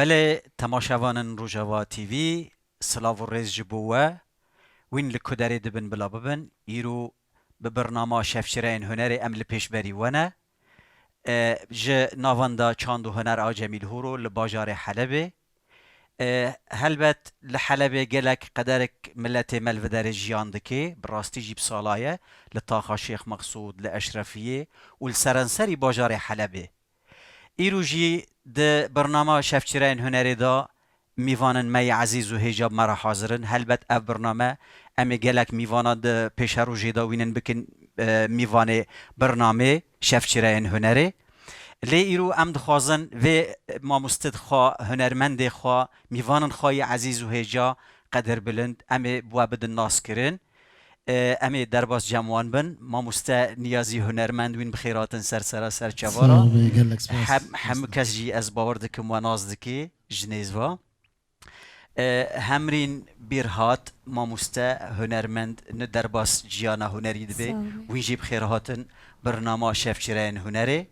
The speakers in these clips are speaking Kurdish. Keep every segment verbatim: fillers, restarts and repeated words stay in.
Belê temaşevanên Rojava T V, silav û rêz ji bo we. Wîn li ku derê dibin bila bibin. Îro bi birnama Şevçireyên Hunerê em li pêşberî we ne. E, ji navenda çand û huner a Cemîl Horo li bajarê Helebê. E, helbet li Helebê gelek qederek miletê me li vê derê jiyan dike, bi rastî jî bi sala ye, li taxa Şêx Meqsûd, li Eşrefiyê û li serenserî bajarê Helebê. Îro jî di bernama Şevçireyên Hunerê de mîvanên me yê ezîz û hêja bi me re hazir in. Helbet ev bername em ê gelek mîvana di pêşerojê de wînin bikin, e, mîvanê bernamê Şevçireyên Hunerê. Lê îro em dixwazin vê mamostê xwe, hunermendê xwe, mîvanên xwe yê ezîz û hêja qedirbilind em ê bi we bidin naskirin. E, em ê derbas cem wan bin. Mamoste Niyazî hunermend wîn bi xêr hatin ser sera ser çavara. Sağ ol, gelek spas. Hem, hemû kes jî ez bawer dikim we nas dikî ji nêz ve. E, Hemrîn Bîrhat, mamoste hunermend, ni derbas ciyana hunerî dibe. Sağ ol. Wîn jî bi xêr hatin bernama Şevçireyên Hunerê.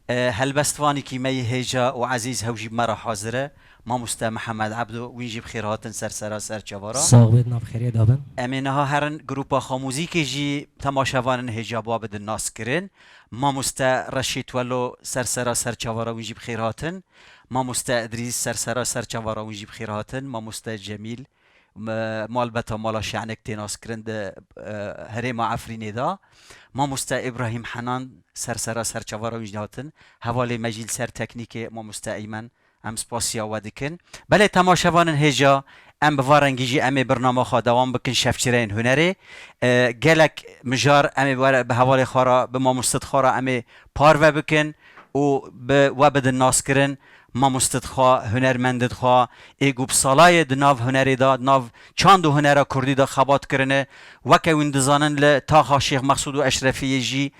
E, helbestvanekî me yê hêja û ezîz hew jî bi me re hazir e. Mamoste Mihemed Ebdo, wîn jî bi xêr hatin ser sera ser çavara. Sax bêt, nav xêrê dabin. Em ê niha herin grupa xwe muzîkê jî temaşevanên hêja bi we bidin naskirin. Mamoste Reşîd Welo ser sera ser çavara, wîn jî bi xêr hatin. Mamoste Idrîs ser sera ser çavara, wîn jî bi xêr hatin. Mamoste Cemîl, me-, malbeta mala Şenek tê naskirin di, e, herêma Efrînê de. Mamoste Îbrahîm Henan ser sera ser çavara, wîn jî hatin. Hevalê me jî li ser teknîkê, mamoste Eymen. Em spasiya we dikin. Belê temaşevanên hêja, em bi va rengî jî em ê bernama xwe dewam bikin Şevçireyên Hunerê. E, gelek mijar em ê were bi hevalê xwe re, bi mamostet xwe re em ê parve bikin û bi we bidin naskirin. Mamostet xwe, hunermendit xwe, ê ku bi salayê di nav hunerê de, di nav çand û hunera kurdî de xebat kirine. Weke wîn dizanin li taxa Şêx Meqsûd û Eşrefiyê jî,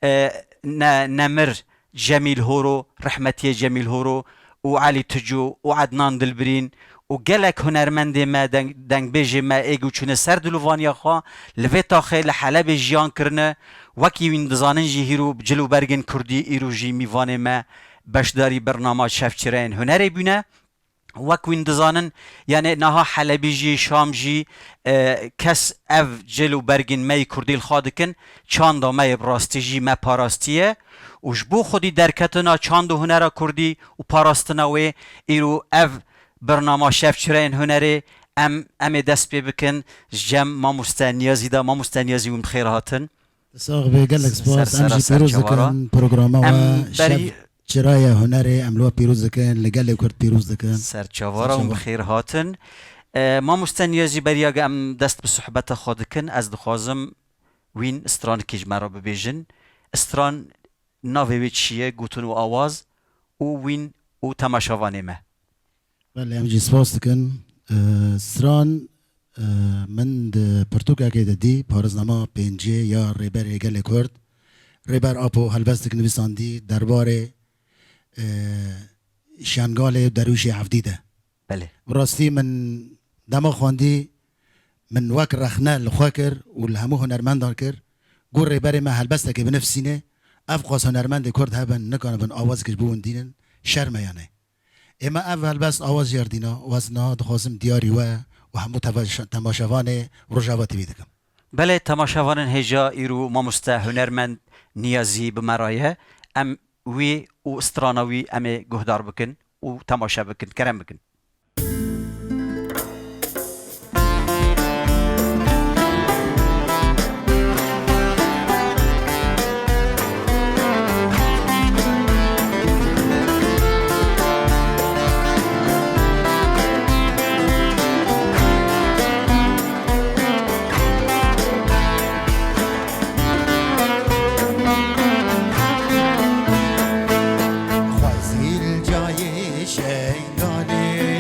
e, ne-, nemir Cemîl Horo, rehmetiyê Cemîl Horo û Elî Tico û Ednan Dilbirîn û gelek hunermendê me, deng-, dengbêjê me ê ku çûne ser dilovaniya xwe, li vê taxê li Helebê jiyan kirine. Wekî wîn dizanin jî hîro bi cil û bergên kurdî îro jî mîvanê me beşdarî bernama Şevçireyên Hunerê bûne. Wek wîn dizanin, yanê niha Helebî jî, Şam jî, e, kes ev cil û bergên me yê kurdî li xwe dikin, çanda me yê bi rastî jî me parastiye û ji bo xwedî derketina çand û hunera kurdî û parastina wê, îro ev bernama Şevçireyên Hunerê em, em ê dest pê bikin ji cem mamoste Niyazî de. Mamoste Niyazî, wîn bi xêr hatin. Sax bê, gelek spas. Em jî pîroz dikin programa we. Şev Çirayê Hunerê, em li we pîroz dikin, li gelê Kurd pîroz dikin. Ser çavara hûn bi xêr hatin. E, mamoste Niyazî, beriya ge em dest bi sohbeta xwe dikin, ez dixwazim wîn stranikê ji me re bibêjin. Stran navê wê çi ye, gotin û awaz û wîn û temaşevanê me. Belê, em jî spas dikin. E, stran, e, min di pirtûkekê de dî, Parêznama pêncê ya Rêberê Gelê Kurd, Rêber Apo helbestek nivîsandî derbarê, e, Şengalê û Derwîşê Evdî de. Belê. Bi rastî min dema xwendî, min wek rexne li xwe kir û li hemû hunermendan kir, got, Rêberê me helbestekê binivîsîne, ev qas hunermendê Kurd hebin, nikanibin awazekê ji bo win dînin, şerm e yanê. Ê me ev helbest awaz jê re dîna û ez niha dixwazim diyarî we û hemû tevaş-, temaşevanê Rojava T V dikim. Belê, temaşevanên hêja, îro mamoste hunermend Niyazî bi me re ye. Em wî û strana wî em ê guhdar bikin û temaşe bikin. Kerem bikin. Xwezî li cayê Şengalê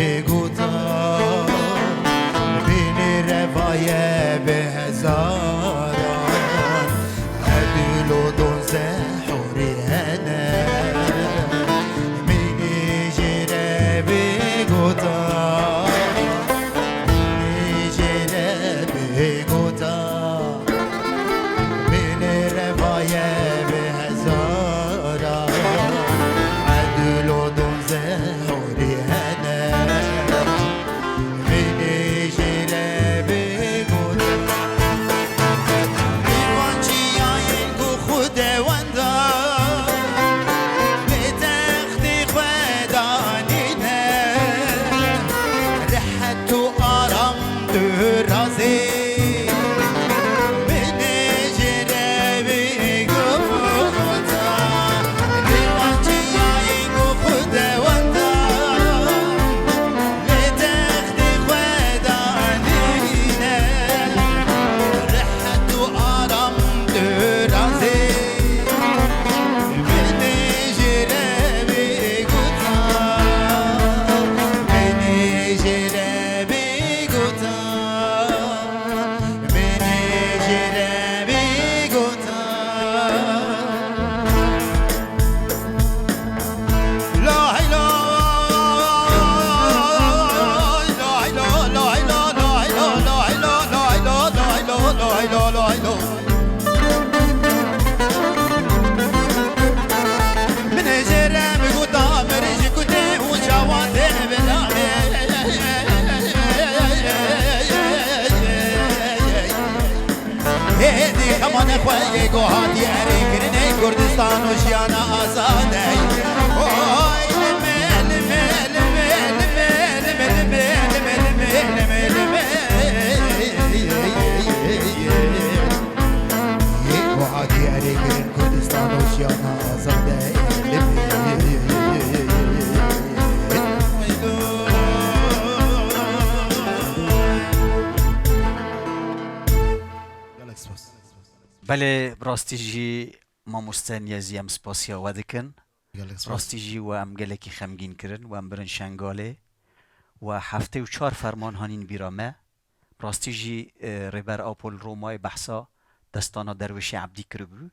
Bêgutan, bînî revaye bi hezaran, her du lo donze hûrî hene. Mînî jê re bêgutan, mînî jê re bêgutan. Bînî revaye bi hezaran, her du lo donze hûrî hene. Bînî jê re bêgutan. Dîvan çiyayên ku xwedewenda, lê textê xwe danîne. Rehet û aram tu razî. Binêjire bêgutan, rêva çiyayê ku xwedewenda, lê textê xwe danîne, rehet û aram tu razî. Binêjire bêgutan, binêjire bêgutan. Binêjire bêgutan. Lay lay, lay lay, lay lay. Binêjire bêgutan, mirî ji kutê û çawan tê bila. Hêdî xemane xwe yê ku hatiye erê kirinê Kurdistan û jiyana azadey. Oy, lime, lime, lime, lime. Yê ku hatiye erê kirin Kurdistan û jiyana azadey. Lime. Gelek spas. Belê, bi rastî jî mamoste Niyazî, em spasiya we dikin. Gelek spas. Rastî jî we em gelekî xemgîn kirin, we em birin Şengalê. We heftê û çar ferman hanîn bîra me. Rastî jî, e, Rêber Apo li Romayê behsa destana Derwêşê Ebdî kiribû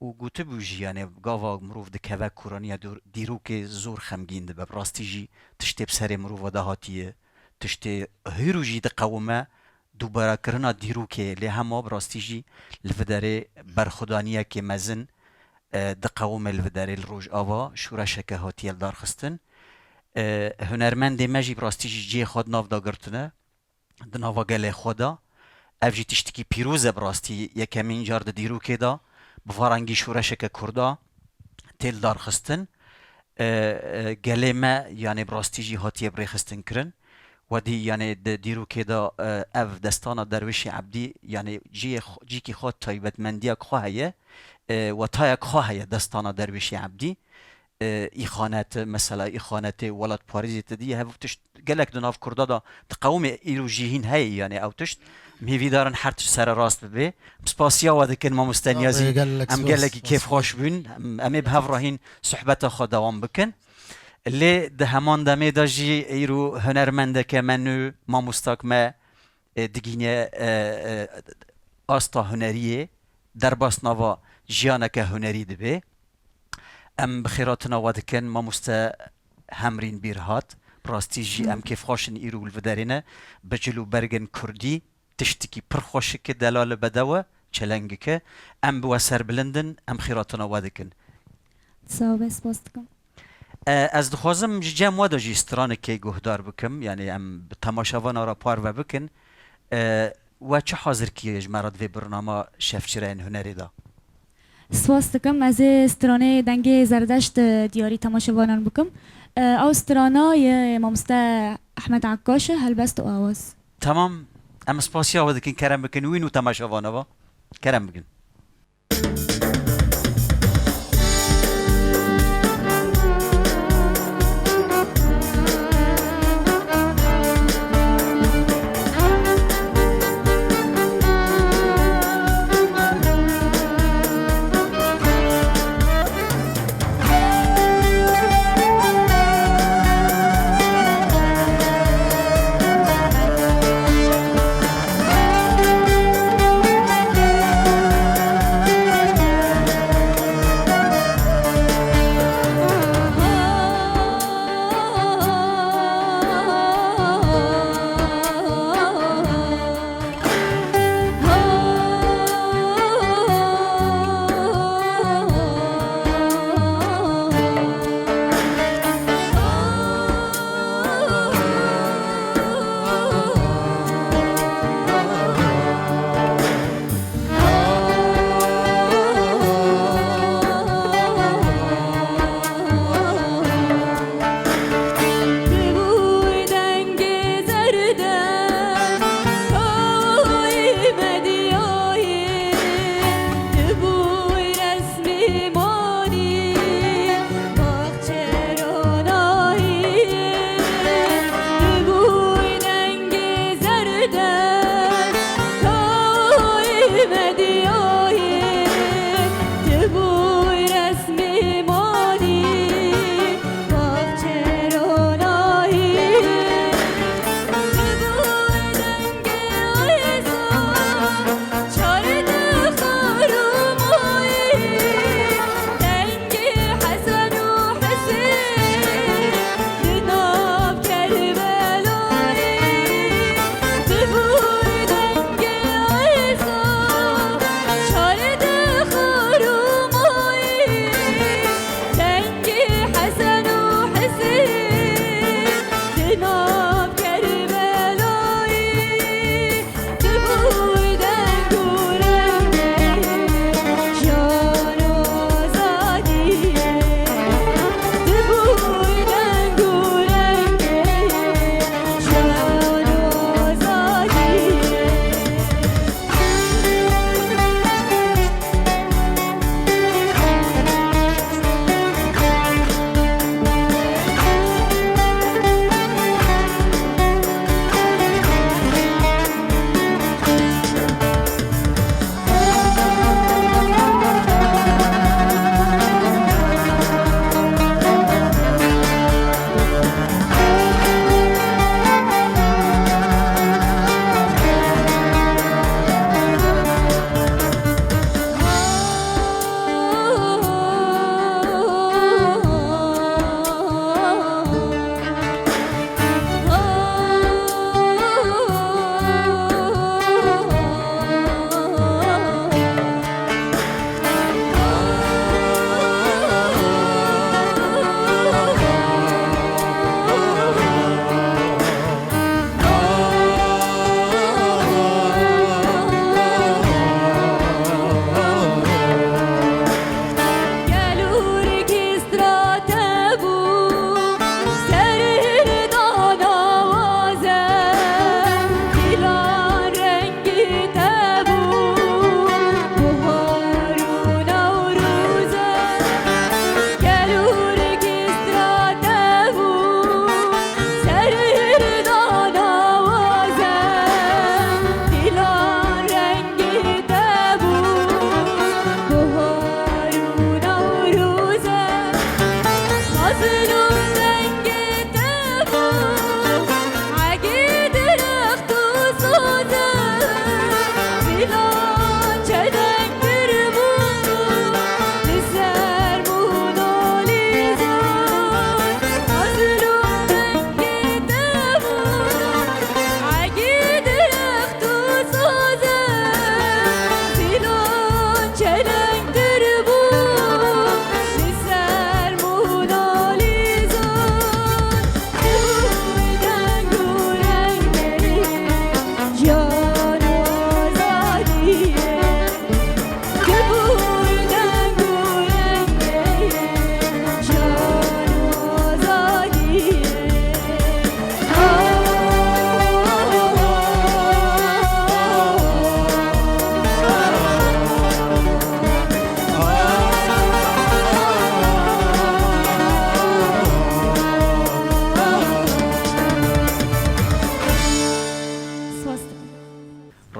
û gotibû jî, yanê gava mirov dikeve kuraniya dor-, dîrokê zor xemgîn dibe. Bi rastî jî tiştê bi serê mirova de hatiye, tiştê hîro jî diqewime, dubarekirina dîrokê, lê hema bi rastî jî li vê derê berxwedaniyekê mezin, e, diqewime li vê derê li Rojava, şoreşeke hatiye lidarxistin. E, hunermendê me jî bi rastî jî cihê xwe di nav de girtine, di nava gelê xwe de. Ev jî tiştekî pîroz e bi rastî, yekemîn car di dîrokê de bi va rengî şoreşeke kurda tê lidarxistin. E, e, gelê me, yanê bi rastî jî hatiye birêxistin kirin. Wedî, yanê di dîrokê de, e, ev destana Derwêşê Ebdî, yanê cihê xwe, cîkî xwe, taybetmendiya xwe heye, e, wetaya xwe heye destana Derwêşê Ebdî. E, îxanet, mesela îxanetê welatparêzê te dî, hev tişt gelek di nav Kurda de diqewimê, îro jî hîn heye, yanê ew tişt. Em hêvîdarin her tişt sererast bibe. Em spasiya we dikin, mamoste Niyazî. Gelek spas. Em gelekî kêfxweş bûn. Em, em ê bi hev re hîn sohbeta xwe dewam bikin. Lê di heman demê de jî îro hunermendeke me nû, mamostak me, e, digîne, e, e, asta huneriyê, derbas nava jiyaneke hunerî dibe. Em bi xêratina we dikin, mamoste Hemrîn Bîrhat. Bi rastî jî em kêfxweş in îro li vê derê ne. Bi cil û bergên kurdî, tiştekî pir xweşik e, delal e, bedew e, çelengik e. Em bi we serbilind in, em xêratina we dikin. Sağ ol, spas dikim. E, ez dixwazim ji cem we de jî stranekê guhdar bikim, yanî em bi temaşevana re parve bikin. E, we çi hazir kiriye ji me re di vê birnama Şevçireyên Hunerê de? Spas dikim. Ez ê stranê Dengê Zerdeşt, e, diyarî temaşevanan bikim. E, ew strana yê mamoste Ehmed Akkaş e, helbest û awaz. Tamam. Em spasiya we dikin, kerem bikin wî nû temaşevana ve. Kerem bikin.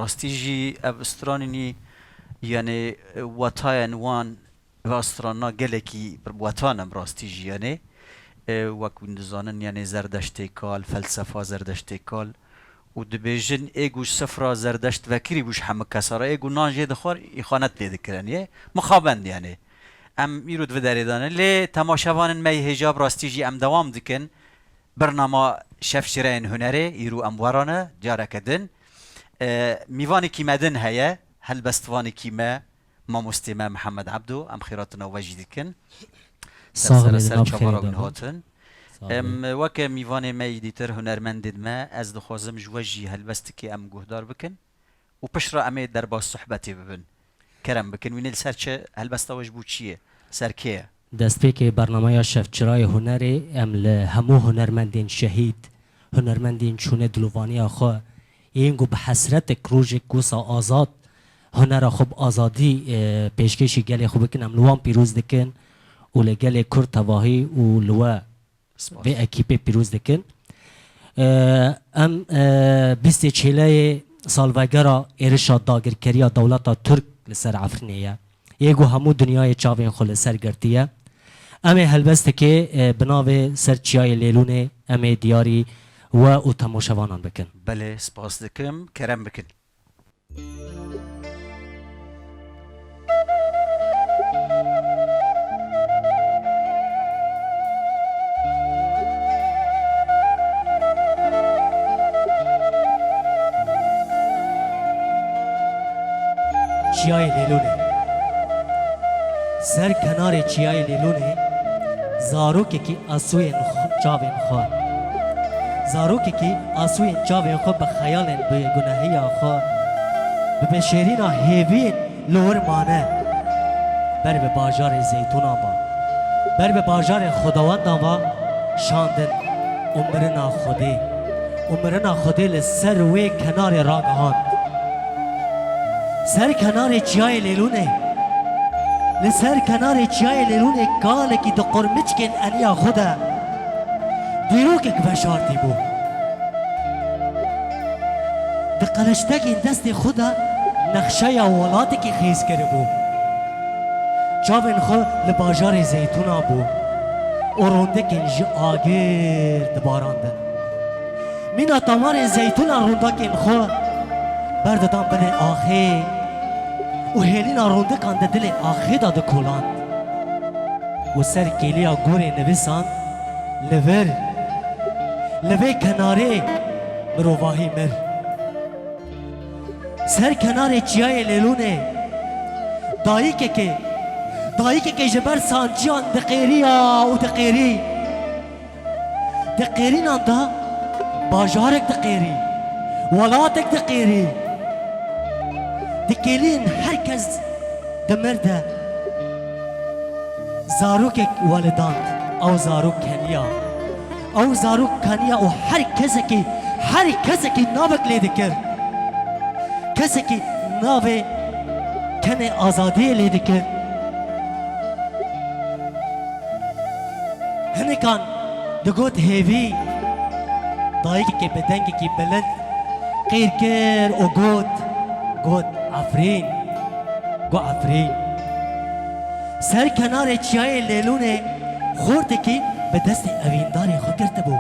Rastî jî ev stranînî, yanî, e, wetayên wan ve strana gelekî bi wetan em rastî jî, yanî, e, wek hûn dizanin, yanî, Zerdeştê kal, felsefa Zerdeştê kal û dibêjin, ê ku sifra Zerdeşt vekirî bû ji hemû kesa re, ê ku nan jê dixwar, îxanet lê dikirin, yê mixabend, yanî. Em îro di vê derê de ne. Lê temaşevanên me yê hêja bi rastî jî em dewam dikin. Bernama Şevşireyên Hunerê, îro em werane, careke din. E, mîvanekî me din heye, helbestvanekî me, mamostê me Mihemed Ebdo, em xêratina we jî dikin. Ser Sax sera be, ser çavara wîn hatin. Sax be. Em weke mîvanê me yî dîtir hunermendên me, ez dixwazim ji we jî helbestikê em guhdar bikin û piştre em ê derbas sohbetê bibin. Kerem bikin, wînê li ser çi, helbesta we ji bo çi ye? Ser kê ye? Destpêkê bernameya Şevçirayê Hunerê em li hemû hunermendên şehîd, hunermendên çûne dilovaniya xwe, yên ku bi hesretek rojek wisa azad, hunera xwe bi azadî, e, pêşkêşî gelê xwe bikin, em li wan pîroz dikin û li gelê Kurd tevahî û li we Spas. Vê ekîpê pîroz dikin. Ee, em, ee, bîstê çêleyê salvegera êrişa dagirkeriya dewleta Tirk li ser Efrînê ye. Yê ku hemû dinyayê çavên xwe li ser girtiye. Em ê helbestekê, ee, bi navê Ser Çiyayê Lêlûnê em ê diyarî we û temaşevanan bikin. Belê, spas dikim, kerem bikin. Çiyayê Lêlûnê. Ser kenarê Çiyayê Lêlûnê zarokekî asûyên xwe, çavên xwe. Zarokekî asûyên çavên xwe bi xeyalên bêgunehiya xwe, bi beşêrîna hêviyên li wir mane. Ber bi bajarê zeytûnan ve, ber bi bajarê xwedawendan ve şandin û mirina Xwedê, û mirina Xwedê li ser wê kenarê ragihand. Ser kenarê Çiyayê Lêlûnê, li ser kenarê Çiyayê Lêlûnê kalekî di qurmiçkên eniya xwe de dîrokek veşartî bû. Di qeleştekên destê xwe de nexşeya welatekî xêz kiribû. Çavên xwe li bajarê zeytûnan bû û rondekên ji agir dibarandin. Mîna tamarên zeytûnan rondekên xwe berdidan binê axê û hêlîna rondekan di dilê axê de dikoland û ser kêliya gorê nivîsand, li vir, li vê kenarê mirovahî mir. Ser kenarê Çiyayê Lêlûnê dayikekê, dayikekê ji ber sanciyan diqêriya û diqêrî. Di qêrînan de bajarek diqêrî, welatek diqêrî. Di kêliyên her kes dimir de zarokek welidand, ew zarok keniya. Ew zarok keniya û her kesekî, her kesekî navek lê dikir. Kesekî navê kenê azadiyê lê dikir. Hinekan digot hêvî, dayikekê bi dengekî bilind qîr kir û got, got, Efrîn, got, Efrîn. Ser kenarê Çiyayê Lêlûnê xortekî bi destê evîndarê xwe girtibû.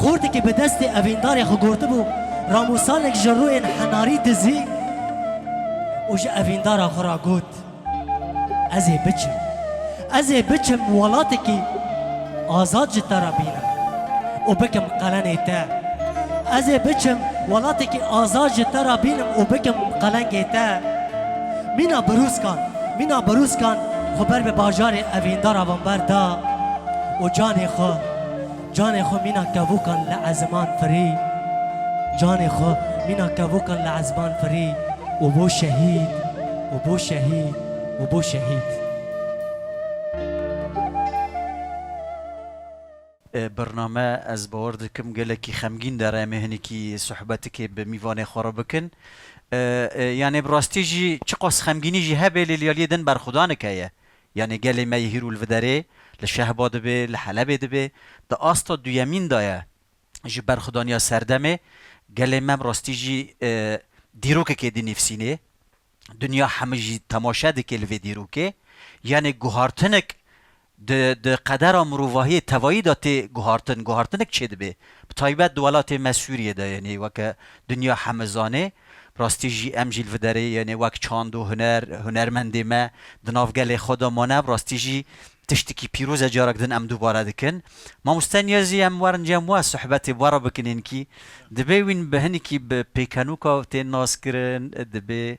Xortekî bi destê evîndarê xwe girtibû, ramûsanek ji rûyên henarî dizî û ji evîndara xwe re got, Ez ê biçim. Ez ê biçim welatekî azad ji te re bînim û bikim qelenê te. Ez ê biçim welatekî azad ji te re bînim û bikim qelengê te. Mîna birûskan, mîna birûskan xwe ber bi bajarê evîndara van berda û canê xwe, canê xwe mîna kevokan li eziman firî. Canê xwe mîna kevokan li eziman firî. û bo şehîd, û bo şehîd, û bo şehîd. E, bername, ez bawer dikim, gelekî xemgîn de re em ê hinekî sohbetikê bi mîvanê xwe re bikin. E, e, yanê bi rastî jî çiqas xemgînî jî hebe, lê li aliyê din berxwedanek heye. Yanê gelê me yê hîr û li viderê, li Şehba dibe, li Helebê dibe, di asta duyemîn de ye. Ji berxwedaniya serdemê gelê me bi rastî jî, e, dîrokekê dinivîsînê, dinya hemî jî temaşe dike li vê dîrokê. Yanî guhartinek di, di qedera mirovahiyê tevayî de tê guhartin, guhartinek çêdibe. Bi taybet di welatê me Sûriyê de, yanî weke dinya hemî zanê. Rastî jî em jî li vê derê, yanî wek çand û huner, hunermendê me di nav gelê xwe de mane, bi rastî jî tiştekî pîroz e, carek din em dubare dikin. Mamoste Niyazî, em werin cem we sohbetê we re bikin hinkî. Dibê wîn bi hinkî bi pêkenûka tê naskirin, dibê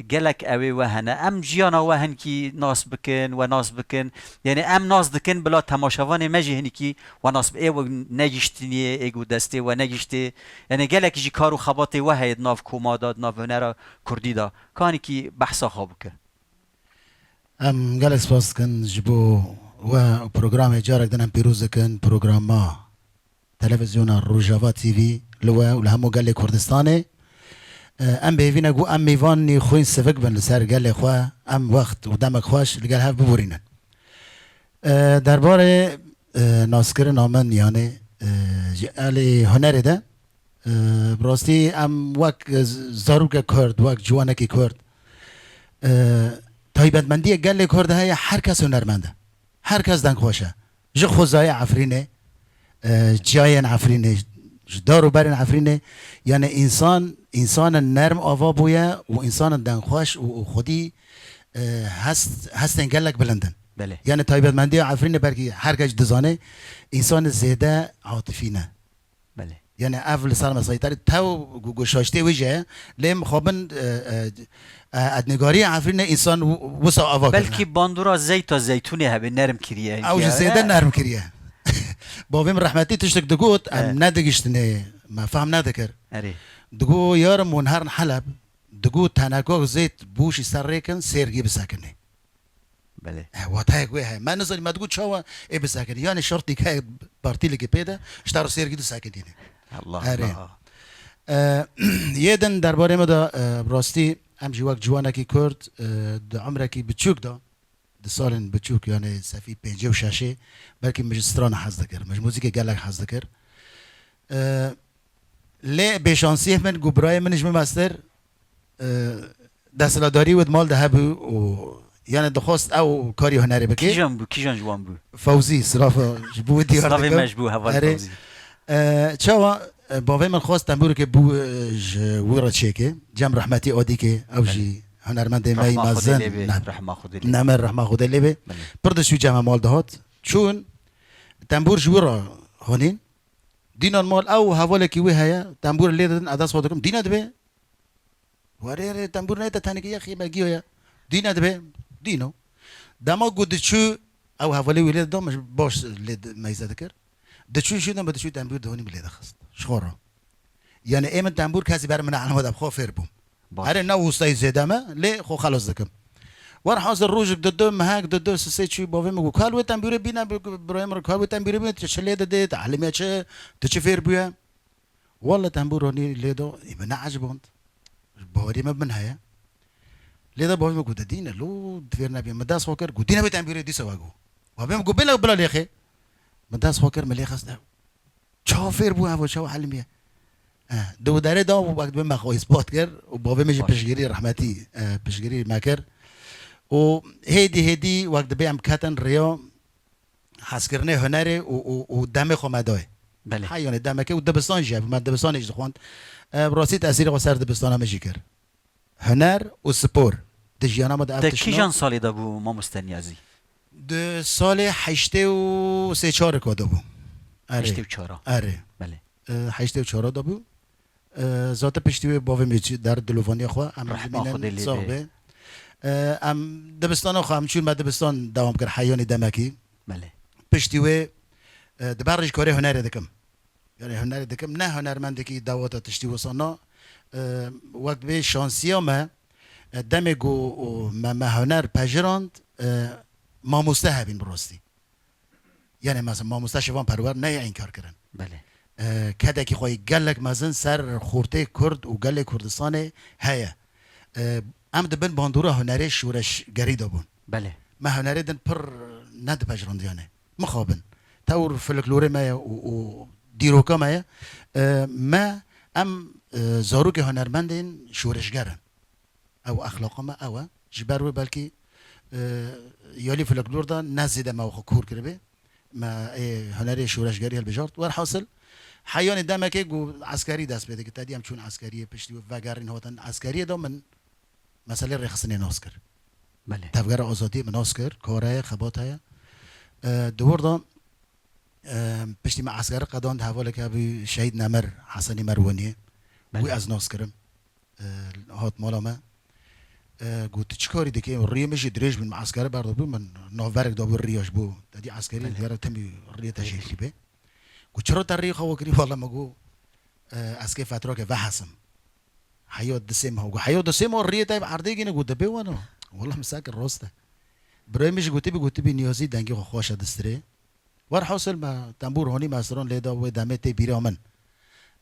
gelek ew ê we hene. Em jiyana we hinkî nas bikin, we nas bikin. Yanî em nas dikin, bila temaşevanê me jî hinkî we nas bi-, ê we negihiştiniye, ê ku destê we negihiştê. Yanî gelek jî kar û xebatê we heye di nav koma de, di nav hunera kurdî de. Ka hinkî behsa xwe bike. Em gelek spas dikin ji bo we û programê carek din em pîroz dikin, programa Televîzyona Rojava T V li we û li hemû gelê Kurdistanê. E, em bi hêvî ne ku em mêvanî xwîn sivik bin li ser gelê xwe, em wext û demek xweş li gel hev biborînin. E, derbarê, e, naskirina min, yanî, e, ji alî hunerê de, e, bi rastî em wek, e, zarokek Kurd, wek ciwanekî Kurd, e, taybetmendiyê gelê Kurd heye, her kes hunermend e. Her kes dengxweş e. Ji xwezayê Efrînê, e, çiyayên Efrînê, ji dar û berên Efrînê, yanî însan, însanin nerm ava bûye û însanin dengxweş û, û xwedî, e, hest, hestên gelek bilind in. Belê. Yanî taybetmendiya Efrînê belkî her kes dizane, însanê zêde atifî ne. Belê. Yanî ev li ser me seytarî tew gu-, gu-, şaştê wê jî heye. Lê mixabin, e, e, e, ednîgariya Efrînê însan w-, wisa ava kirine. Belkî bandora zeyta zeytûnê hebe nerm kiriye. Ew jî zêde nerm kiriye. Bavê min rehmetî tiştek digot, em nedigiştinê, me fehm nedikir. Erê. Digot, yarim hûn herin Heleb, digot tenekok zeyt bûşî ser rêkin, sêrgî bisekinê. Belê. E, watayek wê heye. Me nizanî, me digot çawa ê bisekinî. Yanî şertîk heye, partîlekê pê de, ji te re sêrgî disekinîne. Allah Erê. Allah. E, yê din derbarê me de, e, bi rastî em jî wek ciwanekî Kurd, e, di umrekî biçûk de, di salên biçûk, yanî sefî pêncî û şeşê, belkî min ji stran hez dikir. Min ji muzîkê gelek hez dikir. E, lê bêşansiyê min ku birayê min ji min mestir, e, desthilatdarî wê di mal de hebû û, yanî, dixwest ew karî hunerê bike. Kîjan bû? Kîjan ji wan bû? Fewzî, silav ji bo wê diyar dikim. Silavê me ji bo heval Erê. Fewzî. E, çawa, e, bavê min xwest tembûrekê bû, e, ji wî re çêke. Cem rehmetî Adîkê, ew Belê. jî hunermendê me yî Rehma Xwedê mezin. lê bê, Ne, rehma Xwedê lê bê. Nemir rehma Xwedê lê bê. Belê. Pir destû Cem mal dihat. Çûn, tembûr ji wî re hanîn. Dînan mal ew hevalekî wê heye, tembûr lê didin, ez dest xwe dikim. Dîne dibe. Werê rê tembûr neyte tenekî yexî me giyo ye. Dîne dibe, dîno. Dema ku diçû, ew hevalê wî lê dida, min baş lê di-, meyze dikir. Diçû şû de min diçû tembûr dihonî min lê dixist. Ji xwe re. Yanî ê min tembûr kesî ber min elma de bi xwe fêr bûm. Baş. Erê ne wustayî zêde me, lê xwe xelas dikim. Werhasir rojek didu, mehek didu, sisê çû bavê min got, "Kal wê tembûrê bîne, bi-, birayê min re kal wê tembûrê bîne, tu çi lê didê, tu elimiye çi, tu çi fêr bûye?" Walla tembûr ronî lê do, ê min neeciband. Bawerî me bi min heye. Lê de bavê min got, "De dîne, lo, divêr nebî." Min dest xwe kir, got, "Dîne bê tembûrê dîsa we got." Bavê min got, "Bêle bila lêxê." Min dest xwe kir, min lê xist ew. Çawa fêr bû evo, çawa elimiye? Eh, di derê da wek dibê me xwe îspat kir û bavê min jî Baş. piştgirî rehmetî, eh, piştgirî me kir. Û hêdî hêdî wek dibê em ketin rêya hezkirinê hunerê û, û, û demê xwe me dayê. Belê. Heyanê demekê û dibistan jî hebû, me dibistanê jî dixwend. Eh, bi rastî tesîrê xwe ser dibistana min jî kir. Huner û spor. Di jiyana me de ev Te tişt kîjan ne- salê de bû mamoste Niyazî? Di salê heştê û sê çarê ka de bû. Erê. Heştê û çar a. Erê. Belê. E, heştê û çar de bû. E, zaten piştî wê bavê min çi der dilovaniya xwe. Em Rehma bimînin, Xwedê lê sax bê. be. E, em dibistana xwe, em çûn me dibistan dewam kir heyanî demekî. Belê. Piştî wê, e, di ber jî karê hunerê dikim. Yanî hunerê dikim, ne hunermendekî dawata tiştî wisa na, e, wek dibê şansiya me, e, demê ku, o, me, me huner pejirand, e, mamoste hebîn bi rastî. Yanî mesela mamoste Şivan Perwer neyê înkar kirin. Belê. E, kedekî xwe yî gelek mezin ser xortê Kurd û gelê Kurdistanê heye. E, em di bin bandora hunerê şoreşgerî de bûn. Belê. Me hunerê din pir nedipejirandiyane. Mixabin. Tewr folklorê me ye û, û dîroka me ye. E, me, em, e, zarokê hunermendên şoreşger in. Ew exlaqa me ew e. Ji ber wê belkî, e, yalî folklor de ne zêde me xwe kor kiribê. Me ê hunerê şoreşgerî hilbijart. Werhasil, heyanê demekê ku eskerî dest pê dike. Tedî em çûn eskeriyê, piştî wê vegerîn hatin eskeriyê de min meselê rêxistinê nas kir. Belê. Tevgera azadiyê min nas kir, kar heye, xebat heye. E, di wir de, e, piştî me eskerî qedand hevaleke hebû Şehîd Nemir Hesenî Merwaniyê. Belê. Wî ez nas kirim. E, hat mala me. E, got, "Tu çi karî dikî?" Riyê min jî dirêj bûn, me eskerî berdabû, min navberek dabû riya ji bo. Tedî eskerî Belê. Gere timî riyê te Belê. Jêkirî bê. Got, "Çira te riyê xwe we kirî?" Wala me got, e, "Ez kê fetrake vehesim." Heya di sê meha. Got, "Heya di sê meha riyê te bi erdê gîne?" Got, "Dibê weno." Wala min seke rast e. Birayê min jî gotibî, gotibî, "Niyazî dengê xwe xweş e distirê." Werhasil me tembûr honî me stran lê da wê demê tê bîra min.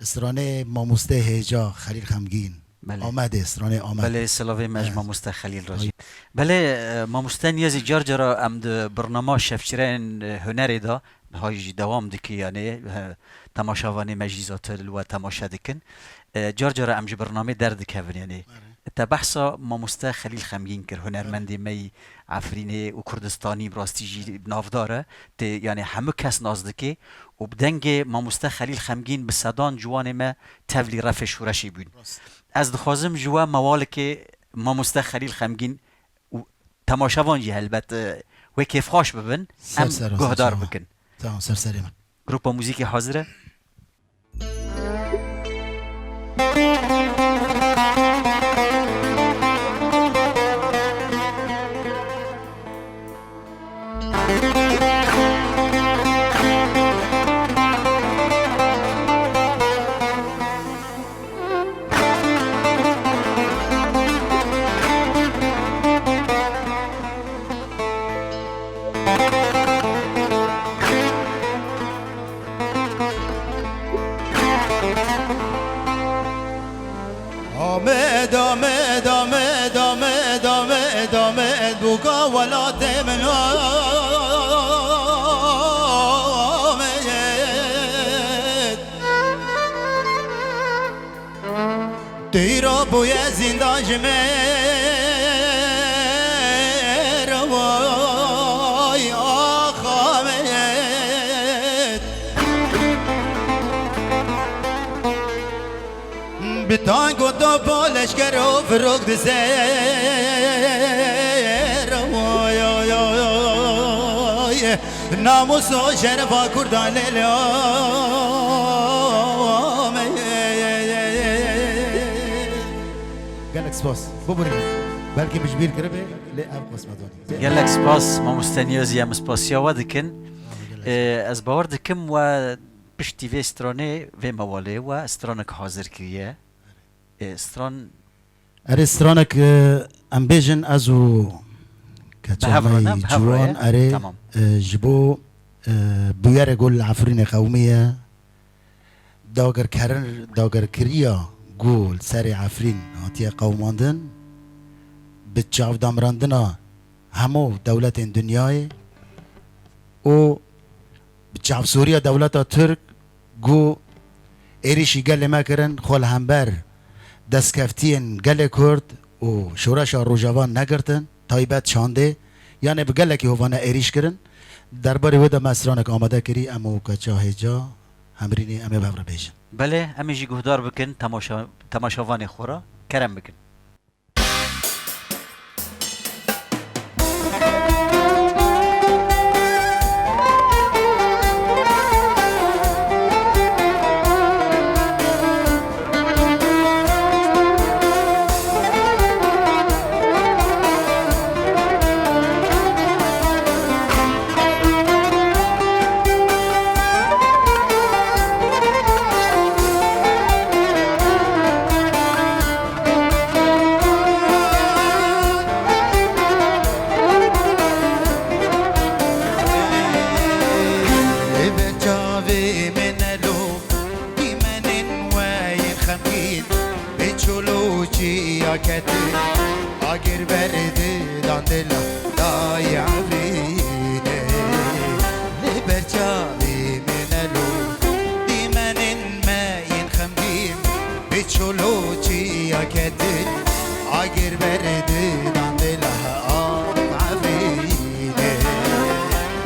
Stranê mamostê hêja Xelîl Xemgîn. Belê. Amedê, stranê Amed. Belê, silavê me ji Evet. Mamoste Xelîl re jî. Belê, e, mamoste Niyazî, car cara em di birnama Şevçireyên, e, Hunerê de, niha jî dewam dikî, yanî, e, temaşevanê me jî zatir li we temaşe dikin. E, car cara em ji birnamê derdikevin, yanî. Erê. Te behsa mamoste Xelîl Xemgîn kir, hunermendê me yî Efrînê û Kurdistanî bi rastî jî navdar e. Tê, yanî hemû kes nas dike û bi dengê mamoste Xelîl Xemgîn bi sedan ciwanê me tevlî refê şoreşê bûn. Rast. Ez dixwazim ji we mewalikê mamoste Xelîl Xemgîn û temaşevan jî helbet, e, wê kêfxweş bibin, Ser em ser, guhdar ser ser. Bikin. Tamam, ser serê min. Grupa muzîkê hazir e? Amed, Amed, Amed, Amed, Amed, Amed, bûka welatê min Amed. Tîra bûye zîndan ji me re, vay ax Amed. Bi tank û topa leşker û firok di ser, vay, vay, vay, vay. Namus û şerefa Kurdan lê lame. Gelek spas. Bibûrîne. Belkî min ji bîr kiribe, lê ev qismet wanî. Gelek spas, mamoste Niyazî, em spasiya we dikin. Gelek Ee, ez bawer dikim we piştî vê stranê, vê mewalê we stranek hazir kiriye. Ee, stran Erê, stranek, e, em bêjin, ez û Bi hev re ne, keçamey bi hev re ciwan, ye. Erê, Tamam. e, ji bo, e, bûyerê ku li Efrînê qewimiye, dagirkerin, dagirkiriya ku li serê Efrîn hatiye qewimandin, bi çavdamrandina hemû dewletên dinyayê û bi çavsoriya dewleta Tirk ku êrîşî gelê me kirin, xwe li hember destkeftiyên gelê Kurd û şoreşa Rojava negirtin, taybet çandê, yanê bi gelekî hovane êrîş kirin. Derbarê wê de me stranek amade kirî, em û keça hêja hemrînê em ê bi hev re bêjin. Belê, em ê jî guhdar bikin, temaşa-, temaşevanê xwe re kerem bikin. Li ber çavê min elo, dîmenên we yên xemgîn, bi çolûçiya ketin, agir ber didan dila dayê Efrînê. Li ber çavê min elo, dîmenên me yên xemgîn, bi çolûçiya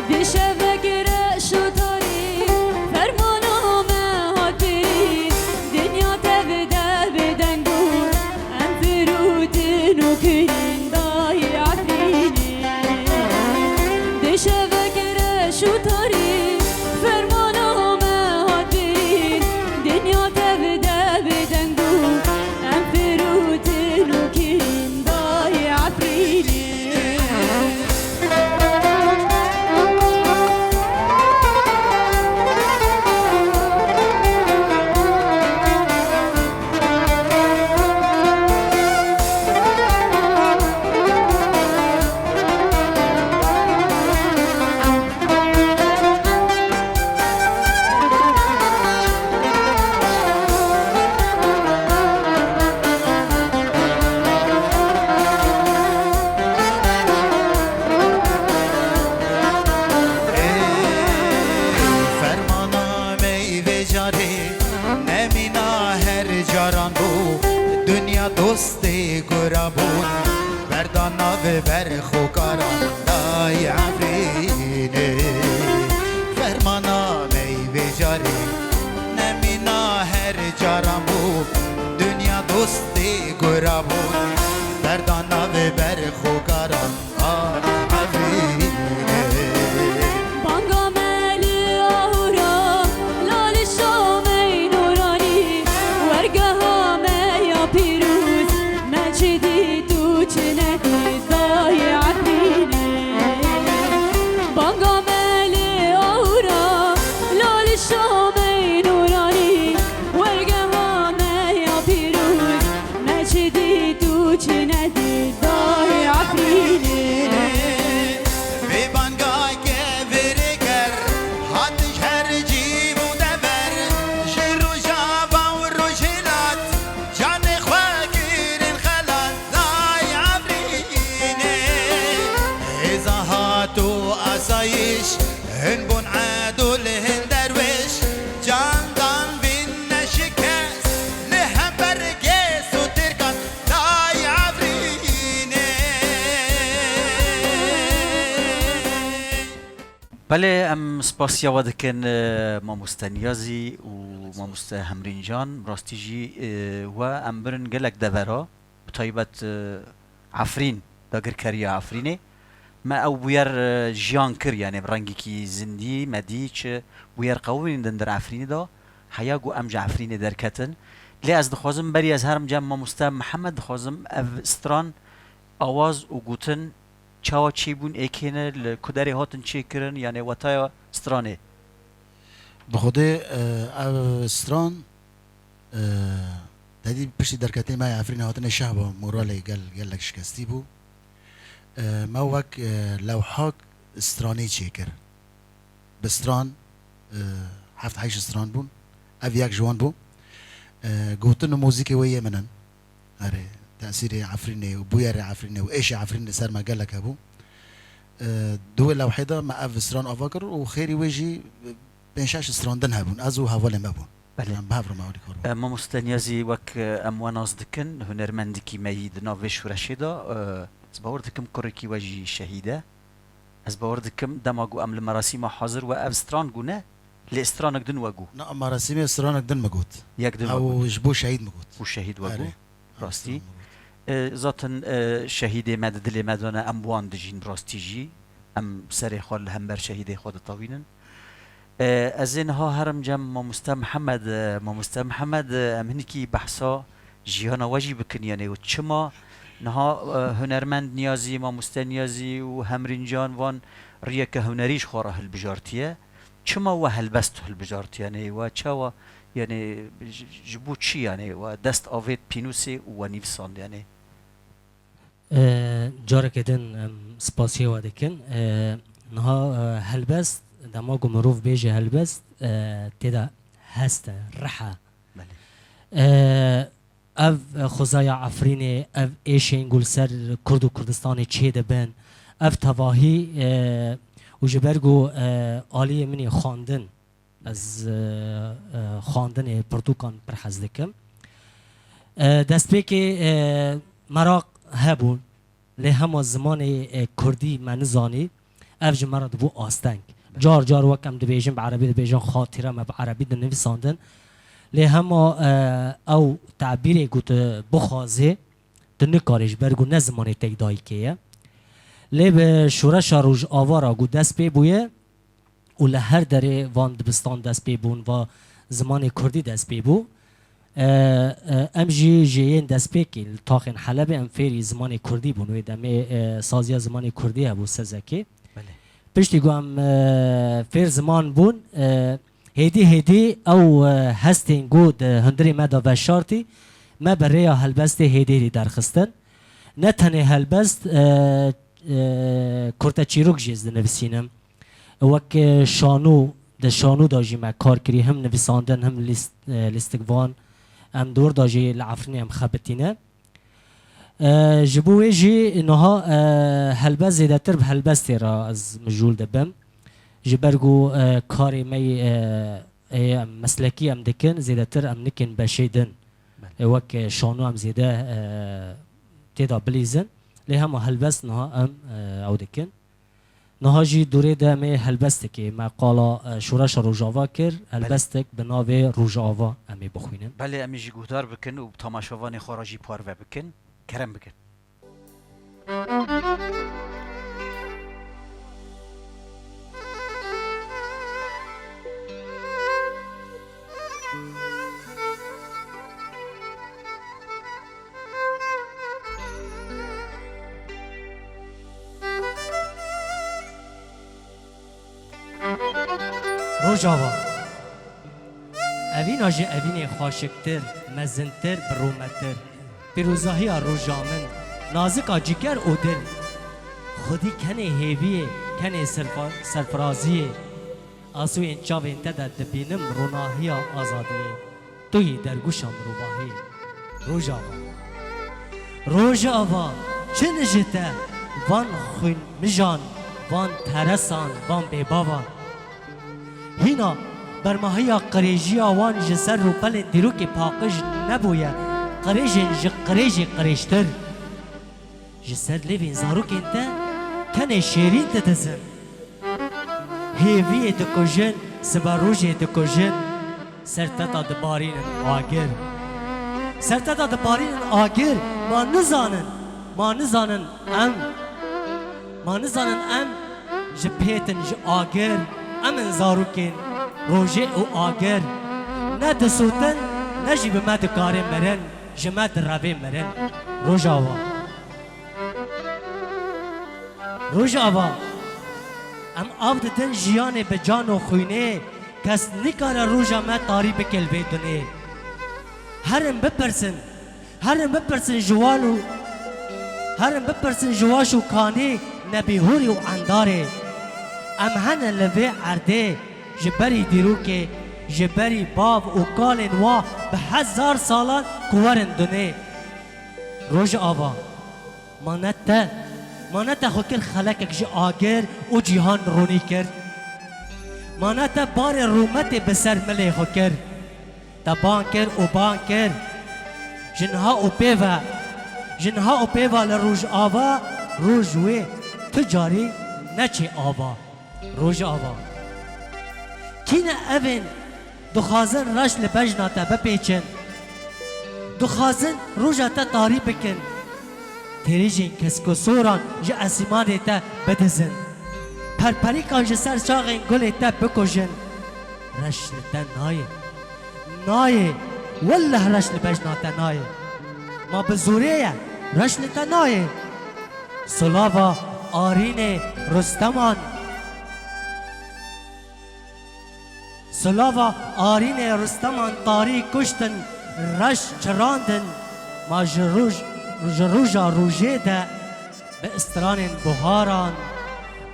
Di şevek reş û tarî fermana me hat birîn, dinya tev de bi deng bû, em firotin û kirîn dayê Efrînê. Di şevek reş û tarî fermana me hat birîn, dinya tev de bi deng bû, em firotin û kirîn dayê Efrînê. Ey fermana me vê carê, nemîna her caran bû, dinya dostê gura bûn, berda nav ber xwe karan dayê Efrînê. Fermana me vê carê, nemîna her caran bû, dinya dostê gura bûn, berda nav ber xwe karan. Banga me li ahûra, la li Şamey nûranî, wergeha me ya pîroz, me çi dît û çi nedît dayê Efrînê. Banga me li ahûra, la li Şamey nûranî, wergeha me ya pîroz, me çi dît û çi nedît dayê Efrînê. Bê banga kevirê ger, hat ji her cî û dever, ji rojava û rojhilat, canê xwe kirin xelat dayê Efrînê. Hêza hat û asayîş, hin bûn edûl, hin derwêş, can dan vîn neşikest, li hember gês û tirkan dayê Efrînê. Belê, em spasiya we dikin, e, mamoste Niyazî û mamoste Hemrîn Can. Rastî jî, e, we em birin gelek devera, bi taybet, e, Efrîn, dagirkeriya Efrînê. Me ew bûyer, e, jiyan kir, yanî bi rengekî zindî me dî çi bûyer qewimîn di hundir Efrînê de. Heya ku em ji Efrînê derketin. Lê ez dixwazim, berî ez herim cem mamoste Mihemed, dixwazim ev stran, awaz û gotin çawa çêbûn, êkê ne, li ku derê hatin çêkirin, yanê wetaya stranê? Bi Xwedê, e, ev stran, e, tedî piştî derketinê me yê Efrînê hatine şeh bû, moralê gel, gelek şikestî bû. E, me wek, e, lewhak stranê çêkir. Bi stran, e, heft heşt stran bûn. Ev yek ji wan bû. E, gotin û muzîkê wê yê min in. Erê, tesîrê Efrînê û bûyerê Efrînê û êşê Efrînê li ser me gelek hebû. E, di wê lewhê de me ev stran ava kir û xêrî wê jî, e, pênc şeş stran din hebûn. Ez û hevalê me bûn. Belê. Em bi hev re me alîkar bûn. E, mamoste Niyazî, wek, e, em we nas dikin, hunermendikî me yî di nav vê şoreşê de, e, ez bawer dikim kurekî we jî şehîd e. Ez bawer dikim, dema ku em li merasîma hazir we ev stran gûne, lê stranek din we gû. Na, merasîmê stranek din me got. Yek din we got. Ew ji bo şehîd me got. Û şehîd we gû. Erê. Rastî. Ew stran me got. E, zaten, e, şehîdê me di dilê me de ne, em wan dijîn rastî jî. Em serê xwe li hember şehîdê xwe ditewînin. E, ez ê niha herim cem mamoste Mihemed. E, mamoste Mihemed, e, em hinekî behsa jiyana we jî bikin, yanê û çima niha, e, hunermend Niyazî, mamoste Niyazî û Hemrîn Can van riyeke hunerî ji xwe re hilbijartiye. Çima we helbest hilbijartiye? Yanê we çawa, yanê ji, ji bo çi, yanê we dest avêt pînûsê û we nivîsand, yanê? E, careke din em spasiyê we dikin. E, niha, e, helbest, dema ku mirov bêje helbest, e, tê de hest e, rih e. Belê. E, ev, e, xwezaya Efrînê, ev êşên ku li ser Kurd û Kurdistanê çê dibin, ev tevahî, e, û ji ber ku, e, aliyê min ê xwendin, ez, e, e, xwendinê pirtûkan pir hez dikim. E, destpêkê, e, meraq hebûn. Lê hema zimanê, e, kurdî me nizanî, ev ji me re dibû asteng. Car car wek em dibêjin, bi erebî dibêjin, xatîre me bi erebî dinivîsandin. Lê hema, e, ew tebîrê ku tu bixwazê, tu nikarî ji ber ku ne zimanê te yê dayikê ye. Lê bi şoreşa Rojava re ku dest pê bûye, û li her derê van dibistan dest pê bûn, va zimanê kurdî dest pê bû. E, e, em jî ji yên destpêkî li taxên Helebê em fêrî zimanê kurdî bûn. Wê demê, e, saziya zimanê kurdî hebû sezekê. Belê. Piştî ku em, e, fêr ziman bûn, e, hêdî hêdî ew, e, hestên ku di hundirê me de veşartî, me bi rêya helbestê hêdî hêdî derxistin. Ne tenê helbest, e, e, kurteçîrok jî ez dinivîsînim. Wek, e, şanû, di şanû de jî me kar kirî, him nivîsandin, him lîst-, e, lîstikvan. Em di wir de jî li Efrînê em xebitîne. E, ji bo wê jî niha, e, helbest zêdetir bi helbestê re ez mijûl dibim. Ji ber ku, e, karê me yê, e, ê em meslekî em dikin, zêdetir em nikin beşê din. Belê. E, wek, e, şanû em zêde, e, tê de bilîzin. Lê hema helbest niha em, e, ew dikin. Niha jî dûrê de em ê helbestekê, me qala, e, şoreşa Rojava kir, Belê. helbestek bi navê Rojava em ê bixwînin. Belê, em ê jî guhdar bikin û tamaşevanê xwe re jî parve bikin. Kerem bikin. Rojava. Evîna ji evînê xweşiktir, mezintir, bi rûmetir. Pîrozahiya roja min, nazika cîger û dil. Xwedî kenê hêviyê, kenê serfa-, serfiraziyê. Asûyên çavên te de dibînim ronahiya azadiyê. Tu yî dergûşa mirovahiyê. Rojava. Rojava, çi nijite van xwînmijan, van teresan, van bêbavan. Hîna bermahiya qirêjiya wan ji ser rûpelên dîrokê paqij nebûye, qirêjên ji qirêjê qirêjtir. Ji ser lêvên zarokên te kenê şêrîn didizin. Hêviyê dikujin, siberojê dikujin, ser te de dibarînin agir. Ser te de dibarînin agir, ma nizanin, ma nizanin em, ma nizanin em ji pêtin ji agir, em in zarokên rojê û agir. Ne disotin, ne jî bi me dikarin mirin, ji me direvê mirin. Rojava. Rojava, em av didin jiyanê bi can û xwînê, kes nikare roja me tarî bike li vê dunê. Herin bipirsin, herin bipirsin ji wan û, herin bipirsin ji waş û kanê, nebîhûrê û endarê. Em hene li vê erdê, ji berî dîrokê, ji berî bav û kalên wa bi hezar salan ku werin dunê. Rojava. Ma ne te, ma ne te xwe kir xelekek ji agir û cîhan ronî kir? Ma ne te barê rûmetê bi ser milê xwe kir? Te ban kir û ban kir. Ji niha û pê ve, ji niha û pê ve li Rojava, roj wê tu carî neçê ava. Rojava. Kî ne evên dixwazin reş li bejna te bipêçin? Dixwazin roja te tarî bikin. Têrîjên keskosoran ji esîmanê te bidizin. Perperîkan ji ser çaxên gulê te bikujin. Reş li te nayê. Nayê. Wellah reş li bejna te nayê. Ma bi zorê ye. Reş li te nayê. Silava Arînê Rusteman. Silava Arînê Rusteman tarî kuştin, reş çirandin. Ma ji roj, ji roja rojê de bi stranên buharan,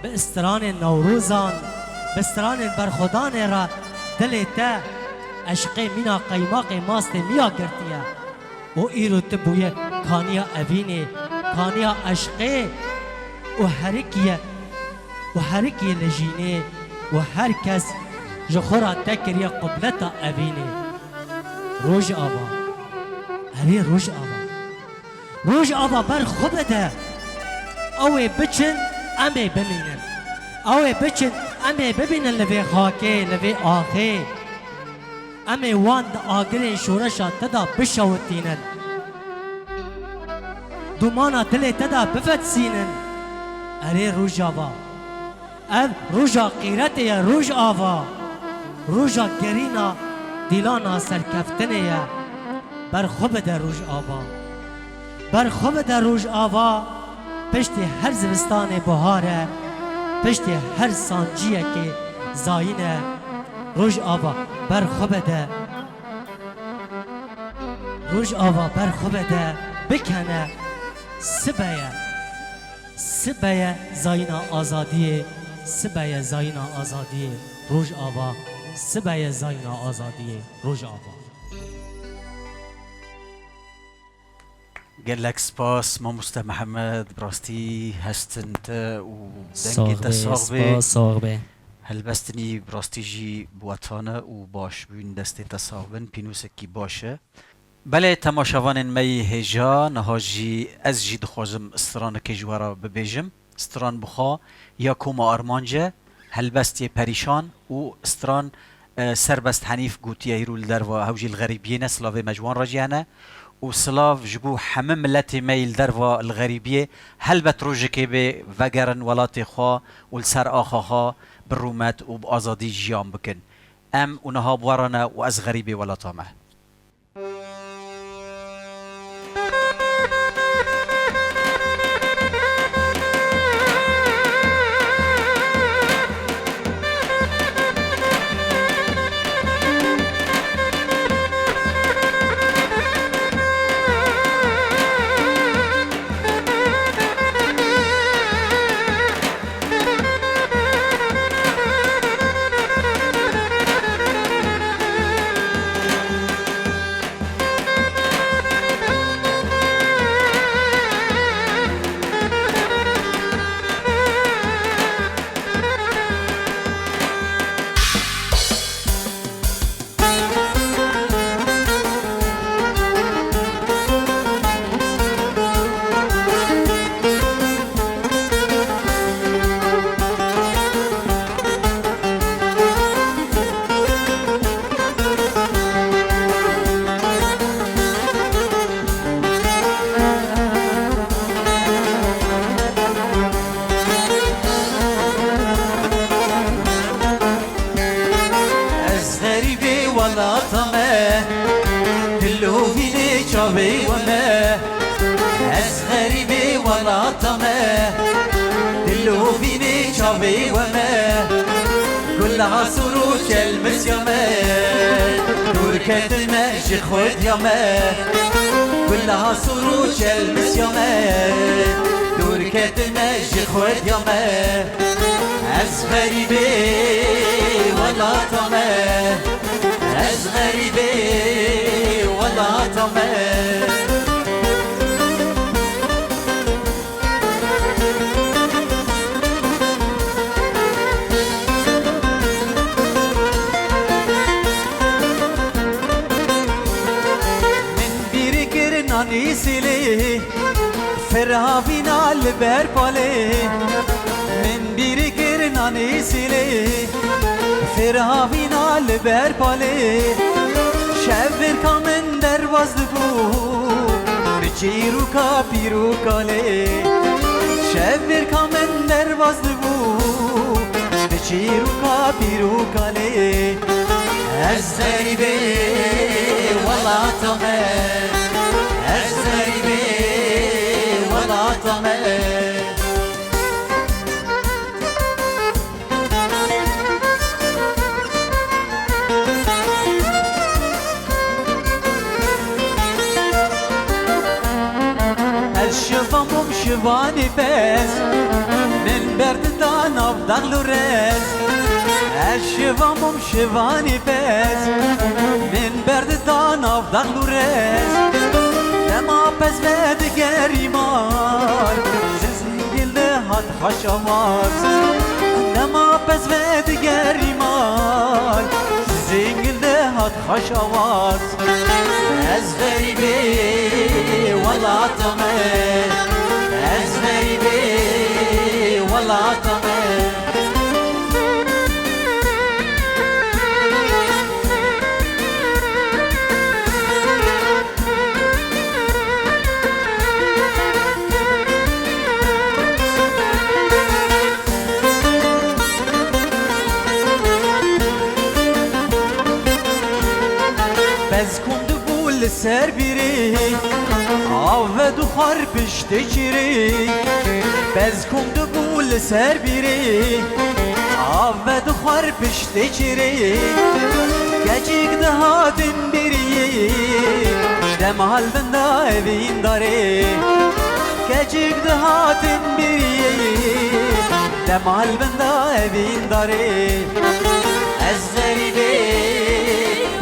bi stranên Newrozan, bi stranên berxwedanê re dilê te eşqê mîna qeymaqê mastê miya girtiye. û îro tu bûye kaniya evînê, kaniya eşqê û herikiye û herikiye li jînê û her kes ji xwe re te kiriye qubleta evînê. Rojava, erê Rojava. Rojava ber xwe bide. Ew ê biçin, em ê bimînin. Ew ê biçin, em ê bimînin li vê xakê, li vê axê. Em ê wan di agirên şoreşa te de bişewitînin. Dumana dilê te de bifetisînin. Erê Rojava. Ev roja qîretê ye Rojava. Roja gerîna dîlana serkeftinê ye. Ber xwe bide Rojava. Ber xwe bide Rojava. Piştî her zivistanê buhar e. Piştî her sanciyekê zayîn e. Rojava ber xwe bide. Rojava ber xwe bide. Bikene. Sibe ye. Sibe ye zayîna azadiyê, sibe ye zayîna azadiyê, Rojava, sibe ye zayîna azadiyê, Rojava. Gelek spas, mamoste Mihemed, bi rastî hestin te û dengê te sax bê. Spas, sax bê. Helbestinî bi rastî jî bi we tane û baş bûn, destê te sax bin, pînûsekî baş e. Belê, temaşevanên me yî hêja, niha jî ez jî dixwazim stranekê ji we re bibêjim. Stran bi xwe ya Koma Armanc e, helbest yê perîşan û stran, e, Serbest Henîf gotiye, îro li derva hew jî li xerîbiyê ne, silavê me ji wan re jî hene. Û silav ji bo hemû miletê me yî li derva li xerîbiyê, helbet rojekê bê vegerin welatê xwe û li ser axa xwe bi rûmet û bi azadî jiyan bikin. Em û niha bi we re ne û ez xerîbê welata me. Ez xerîbê welata me, dilovînê çavê we me. Ez xerîbê welata me, dilovînê çavê we me. Gula sor û çelmisya me, dûr ketime ji xwediya me. Gula sor û çelmisya me, dûr ketime ji xwediya me. Ez xerîbê welata me, ez xerîbê welata me. Min bîr kir nanî sîlê, Firhavîna li ber palê, min bîr kir nanî sîlê. Firhavîna li ber palê, şev vêrka min derbas dibû, bi çîroka pîr û kalê. Şev vêrka min derbas dibû, bi çîroka pîr û kalê. Ez xerîbê welata me, ez xerîbê welata me. Ez şiva mom şivanî pez, min berdida nav daxlo rez. Ez şiva mom şivanî pez, min berdida nav daxlo rez. Dema pez vedigerî mal, zingil de hat xaşamaz. Dema pez vedigerî mal, zingil de hat xaşamaz. Ez xerîbê welata me, Kom dibû li ser bîrê, av vedixwar piştê çêrê. Bez kom dibû li ser bîrê, av vedixwar piştê çêrê. Keçik dihatin bîriyê, dema li bin da evîn darê. Keçik dihatin bîriyê, dema li bin da evîn darê. Ez xerîbê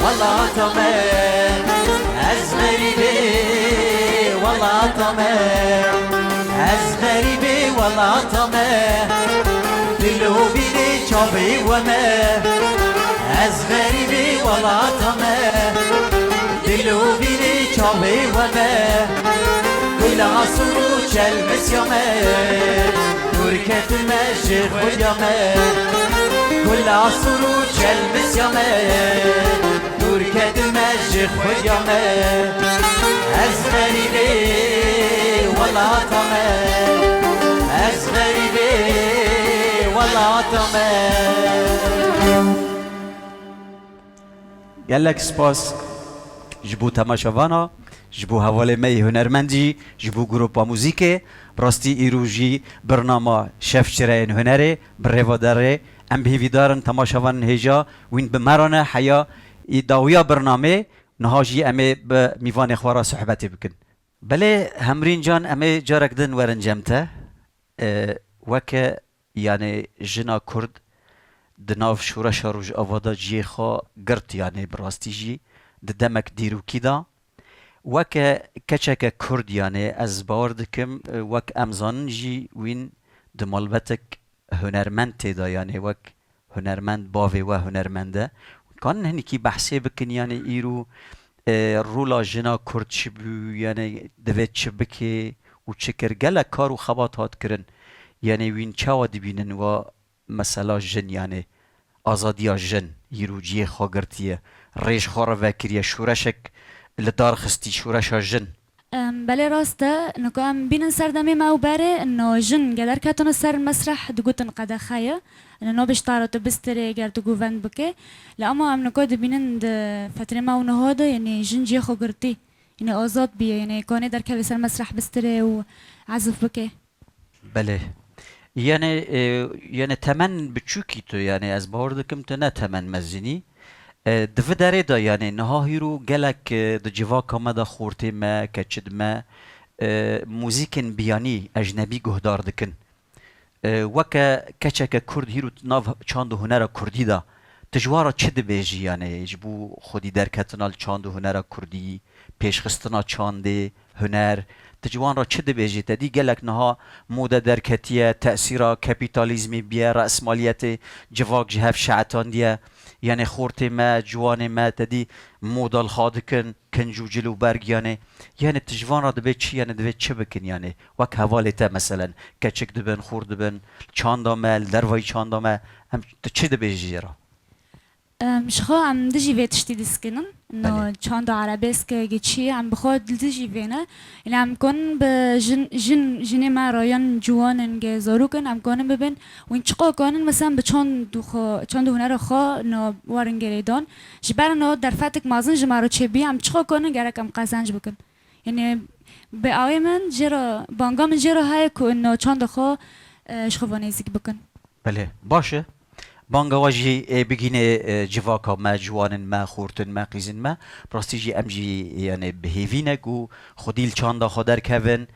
welata me, ez xerîbê welata me, ez xerîbê welata me. Dil û bînê çavê we me, ez xerîbê welata me. Dil û bînê çavê we me, gula asûr û çelmisya me. Dûr ketime ji xwedya me, gula asûr û çelmisya me. Dûr ketime ji xwedya me. Ez xerîbê welata me, ez xerîbê welata me. Gelek spas ji bo temaşevana, ji bo hevalê me yê hunermend jî, ji bo grupa muzîkê. Bi rastî îro jî birnama Şevçireyên Hunerê bi rêva derê. Em bi hêvîdar in temaşevanên hêja wîn bi me re ne. Heya î dawiya birnamê niha jî em ê bi mîvanê xwe re sohbetê bikin. Belê Hemrîn Can, em ê carek din werin cem te. E, weke, yanê, jina Kurd di nav şoreşa Rojava de cihê xwe girt, yanê, bi rastî jî di demek dîrokî de. Weke keçeke Kurd, yanê, ez bawer dikim, e, wek em zanin jî wîn di malbetek hunermend tê de, yanê, wek hunermend, bavê we hunermend e. Kanin hinekî behsê bikin, yanê, îro, e, rola jina Kurd çi bû, yanê, divê çi bikê û çi kir? Gelek kar û xebat hat kirin. Yanê, wîn çawa dibînin wa mesela jin, yanê, azadiya jin, îro cihê xwe girtiye, rêj xwe re vekiriye, şoreşek li dar xistî, şoreşa jin? Em, belê rast e, nika em bînin ser demê me û berê, no jin ge derketine ser mesreh digotin qedexe ye. Ino no biştara tu bistirê ger tu govend bike. Lê ama em nika dibînin di fetrê me û niha de, yanê jin cihê xwe girtî. Yanê azad bîye, yanê kanê derkeve ser mesreh bistirê û ezif bike. Belê. Yanê, e, yanê temen biçûkî tu, yanê ez bawer dikim tu ne temen mezin î. E, di vî derê de, yanê niha hîro gelek, e, di civaka me de, xortê me, keçid me, e, muzîkên biyanî, ecnebî guhdar dikin. E, weke keçeke Kurd hîro nav çand û hunera Kurdî de, tu ji wan re çi dibêjî, yanê ji bo xwedî derketina li çand û hunera Kurdî, pêşxistina çandê, huner, tu ji wan re çi dibêjî? Te dî gelek niha mode derketiye, tesîra kapîtalîzmê bûye, resmaliyetê civak ji hev şeetandiye. Yanê xortê me, ciwanê me, te dî moda li xwe dikin, kinc û cil û berg, yanê. Yanê tu ji van re dibê çi, yanê divê çi bikin, yanê? Wek hevalê te, meselen, keçik dibin, xort dibin, çanda me, li dervayî çanda me, em, tu çi dibêjî jê re? Em, ji xwe em dijî vê tiştî disekinin. No Belê. Çanda erebêsk e, gi çi ye, em bi xwe dijî vê ne. Yanî em konin bi jin, jin, jinê me re yan ciwanên ge zarok in, em konin bibin. Wîn çiqa konin, mesela bi çand û xwe, çand û hunera xwe no werin girêdan. Ji ber no derfetik mezin ji me re çêbî, em çiqa konin gerek em qezenc bikin. Yanî bi awê min jê re, banga min jê re heye ku no çanda xwe, e, ji xwe ve nêzîk bikin. Belê, baş e. Banga we jî, e, bigîne, e, civaka me, ciwanên me, xortin me, qîzin me. Bi rastî jî em jî, yanî, bi hêvî ne ku xwedî li çanda xwe derkevin,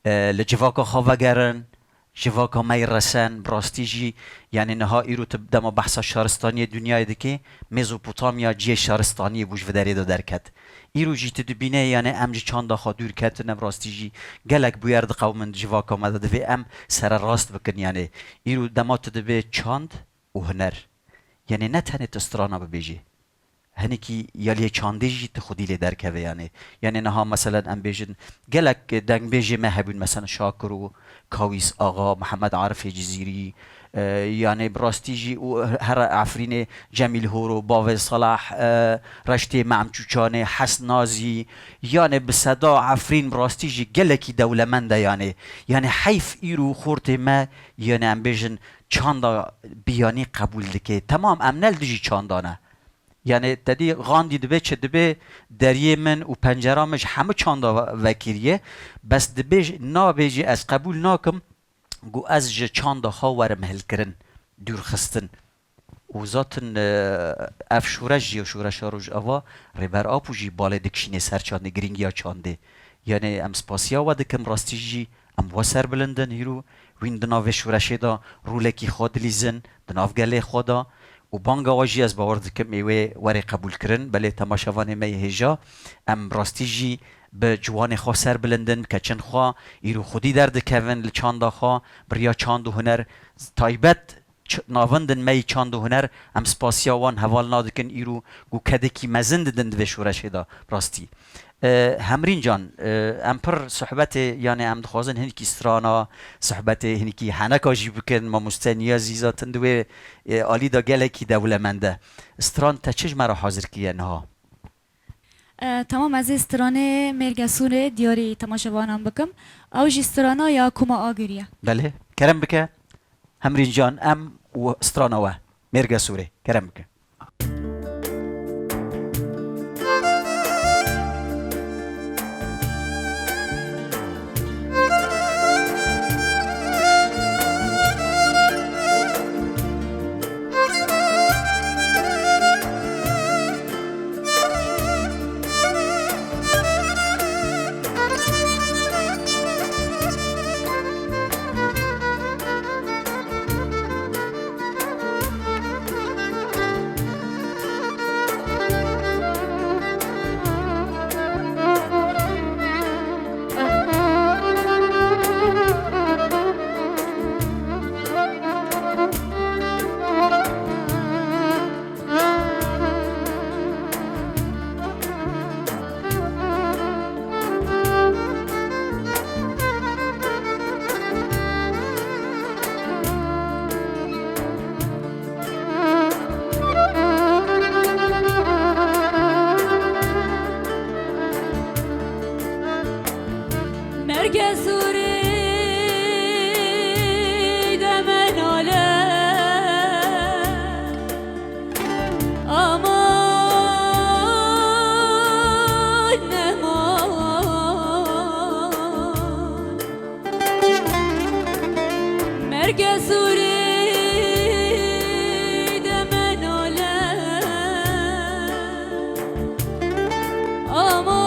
e, li civaka xwe vegerin, civaka me yê resen. Bi rastî jî, yanî, niha îro tu dema behsa şaristaniyê dinyayê dikê, Mezopotamya cihê şaristaniyê bû, ji vî derê de derket. Îro jî tu dibîne, yanî, em ji çanda xwe dûr ketine, bi rastî jî gelek bûyer diqewimin di civaka me de, divê em sererast bikin, yanî, îro dema tu dibê çand û huner, yanî, ne tenê tu strana bibêjî, hinekî yaliyê çandê jî tu xwedî lê derkeve, yanî. Yanî, niha, meselen, em bêjin, gelek dengbêjê me hebûn, meselen, Şakir û Kawîs Axa, Mihemed Arifê Cizîrî, e, yanî bi rastî jî û here Efrînê Cemîl Horo, Bavê Salah, e, Reştê Me'm Çûçanê, Hes Nazî, yanî bi seda Efrîn bi rastî jî gelekî dewlemend e, yanî. Yanî heyf îro xortê me, yanî em bêjin çanda biyanî qebûl dike. Temam, em ne li dijî çanda ne. Yani te dî Gandî dibê çi? Dibê deriyê min û pencera min ji hemû çanda ve-, vekiriye. Bes dibê jî, nabê jî ez qebûl nakim ku ez ji çanda xwe werim hilkirin, dûrxistin. Û zaten, e, ev şoreş jî, şoreşa Rojava, Rêber Apo jî balê dikişînê ser çandê, girîngiya çandê. Yani em spasiya we dikim, rastî jî em we serbilind in, hîro wîn di nav vê şoreşê de rolekî xwe dilîzin, di nav gelê xwe de. Û banga we jî ez bawer dikim ê wê werê qebûlkirin. Belê temaşevanê me yê hêja, em rastî jî bi ciwanê xwe serbilind in, bi keçin xwe, îro xwedî derdikevin li çanda xwe, bi riya çand û huner taybet ç-, navendên me yî çand û huner, em spasiya wan heval nadikin îro ku kedekî mezin didin di vê şoreşê de, rastî. E, Hemrîn Can, e, em pir sohbetê, yani em dixwazin hinekî strana, sohbetê hinekî heneka jî bikin, mamoste Niyazî zaten di wê, e, alî de gelekî dewlemend e. Stran te çi ji me re hazir kiriye niha? E, tamam, ez ê stranê Mêrge Sûrê diyarî temaşevanan bikim. Ew jî strana ya Koma Agirî ye. Belê, kerem bike. Hemrîn Can, em û strana we. Mêrge Sûrê, kerem bike. Merge Sûrê de me nale. Aman, aman. Merge Sûrê de me nale. Aman,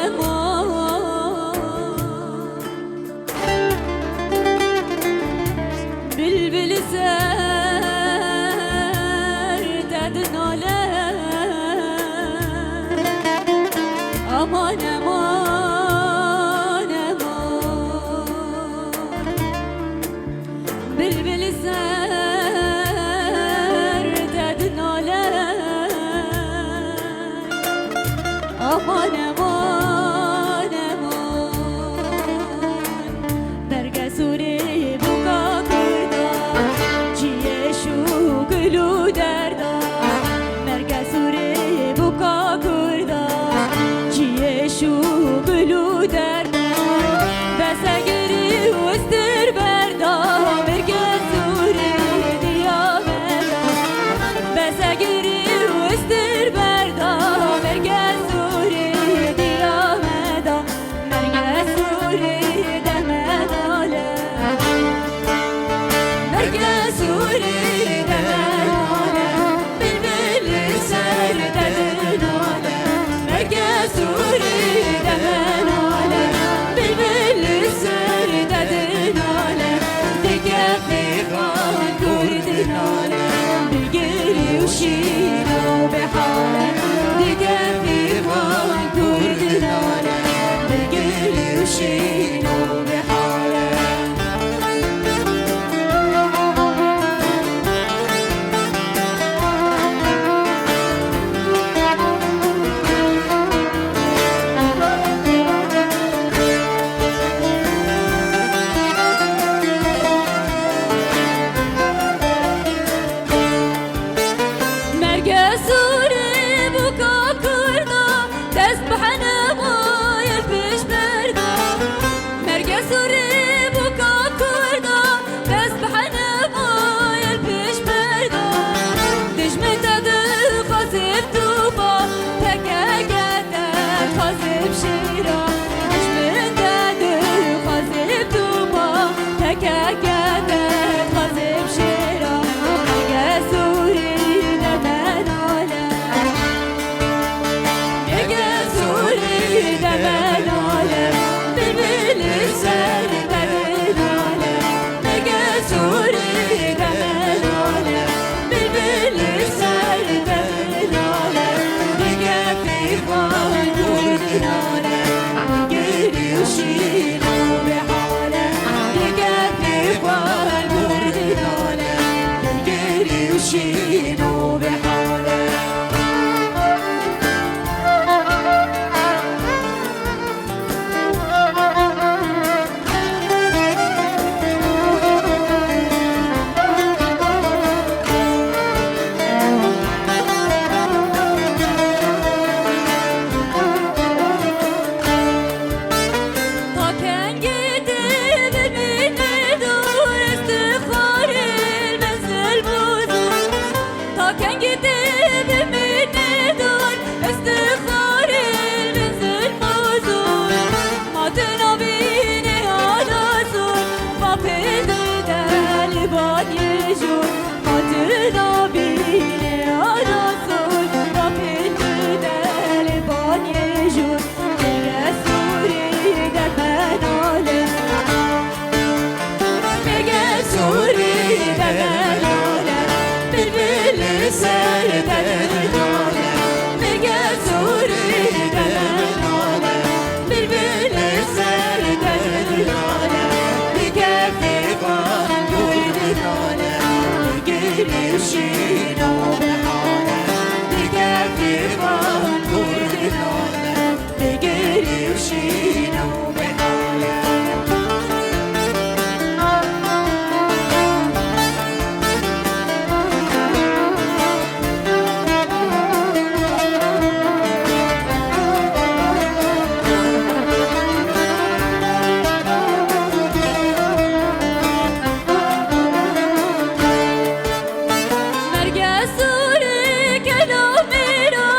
aman. Bilbil ser te dinale. Aman, aman, aman. Bilbil ser te dinale. Aman, aman, aman. Merge Sûrê boka Kurda, ciyê şû gul û derda. Merge Sûrê boka Kurda, ciyê şû gul û derda. Bese girî û stir berda, Merge Sûrê diya me da. Bese girî û stir berda, Merge Sûrê diya me da. Merge Sûrê de me nale. Merge Sûrê de me nale. Bilbil li ser te dinale. Merge Sûrê de me nale. Bilbil li ser te dinale. Dike fîxan Kurd nale. Bi gilî û şîn û bi hale. Dike fîxan Kurd nale. Bi gilî û şîn û bi hale. Merge Sûrê boka Kurda, dest bi henema yê pêşmerga. Menale, bilbil ser de menale, mege sorî de menale, bilbil ser de menale, mege fîxan gurdinale, geri şîno behale, mege fîxan gurdinale, geri şîno behale. Ta kengî tê bimîne dor, ez dixwarê min zilm û zor. Ma tu nabîne ana zor, ma pê dide li banê jor. Ma tu nabîne ana zor, ma pê dide li banê jor. Mege sorî de menale, mege sorî de menale, bilbil ser de menale, mege sorî de menale, bilbil ser de menale, bi kefê van gul menale, bi gel şîno behale, bi kefê van gul menale. Digirî û şîn û behale. Merge sûrê kelamê ra,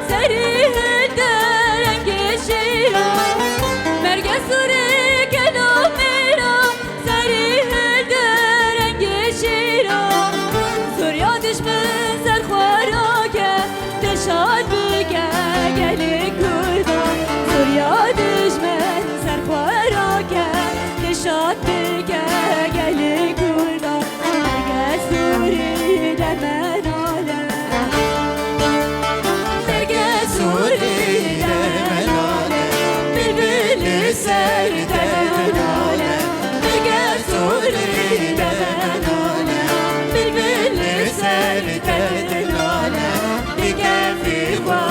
serî hilde rengê şêra. Merge sûrê kelamê ra, serî hilde rengê şêra. Zoriya dijmin ser xwe rake, dilşad bike gelê Kurda. Zoriya dijmin ser xwe rake, dilşad bike gelê Kurda. Mege sûrî de menale, mege sûrî de menale, bilbil ser de menale, mege sûrî de menale, bilbil ser de menale, bi kefî xwe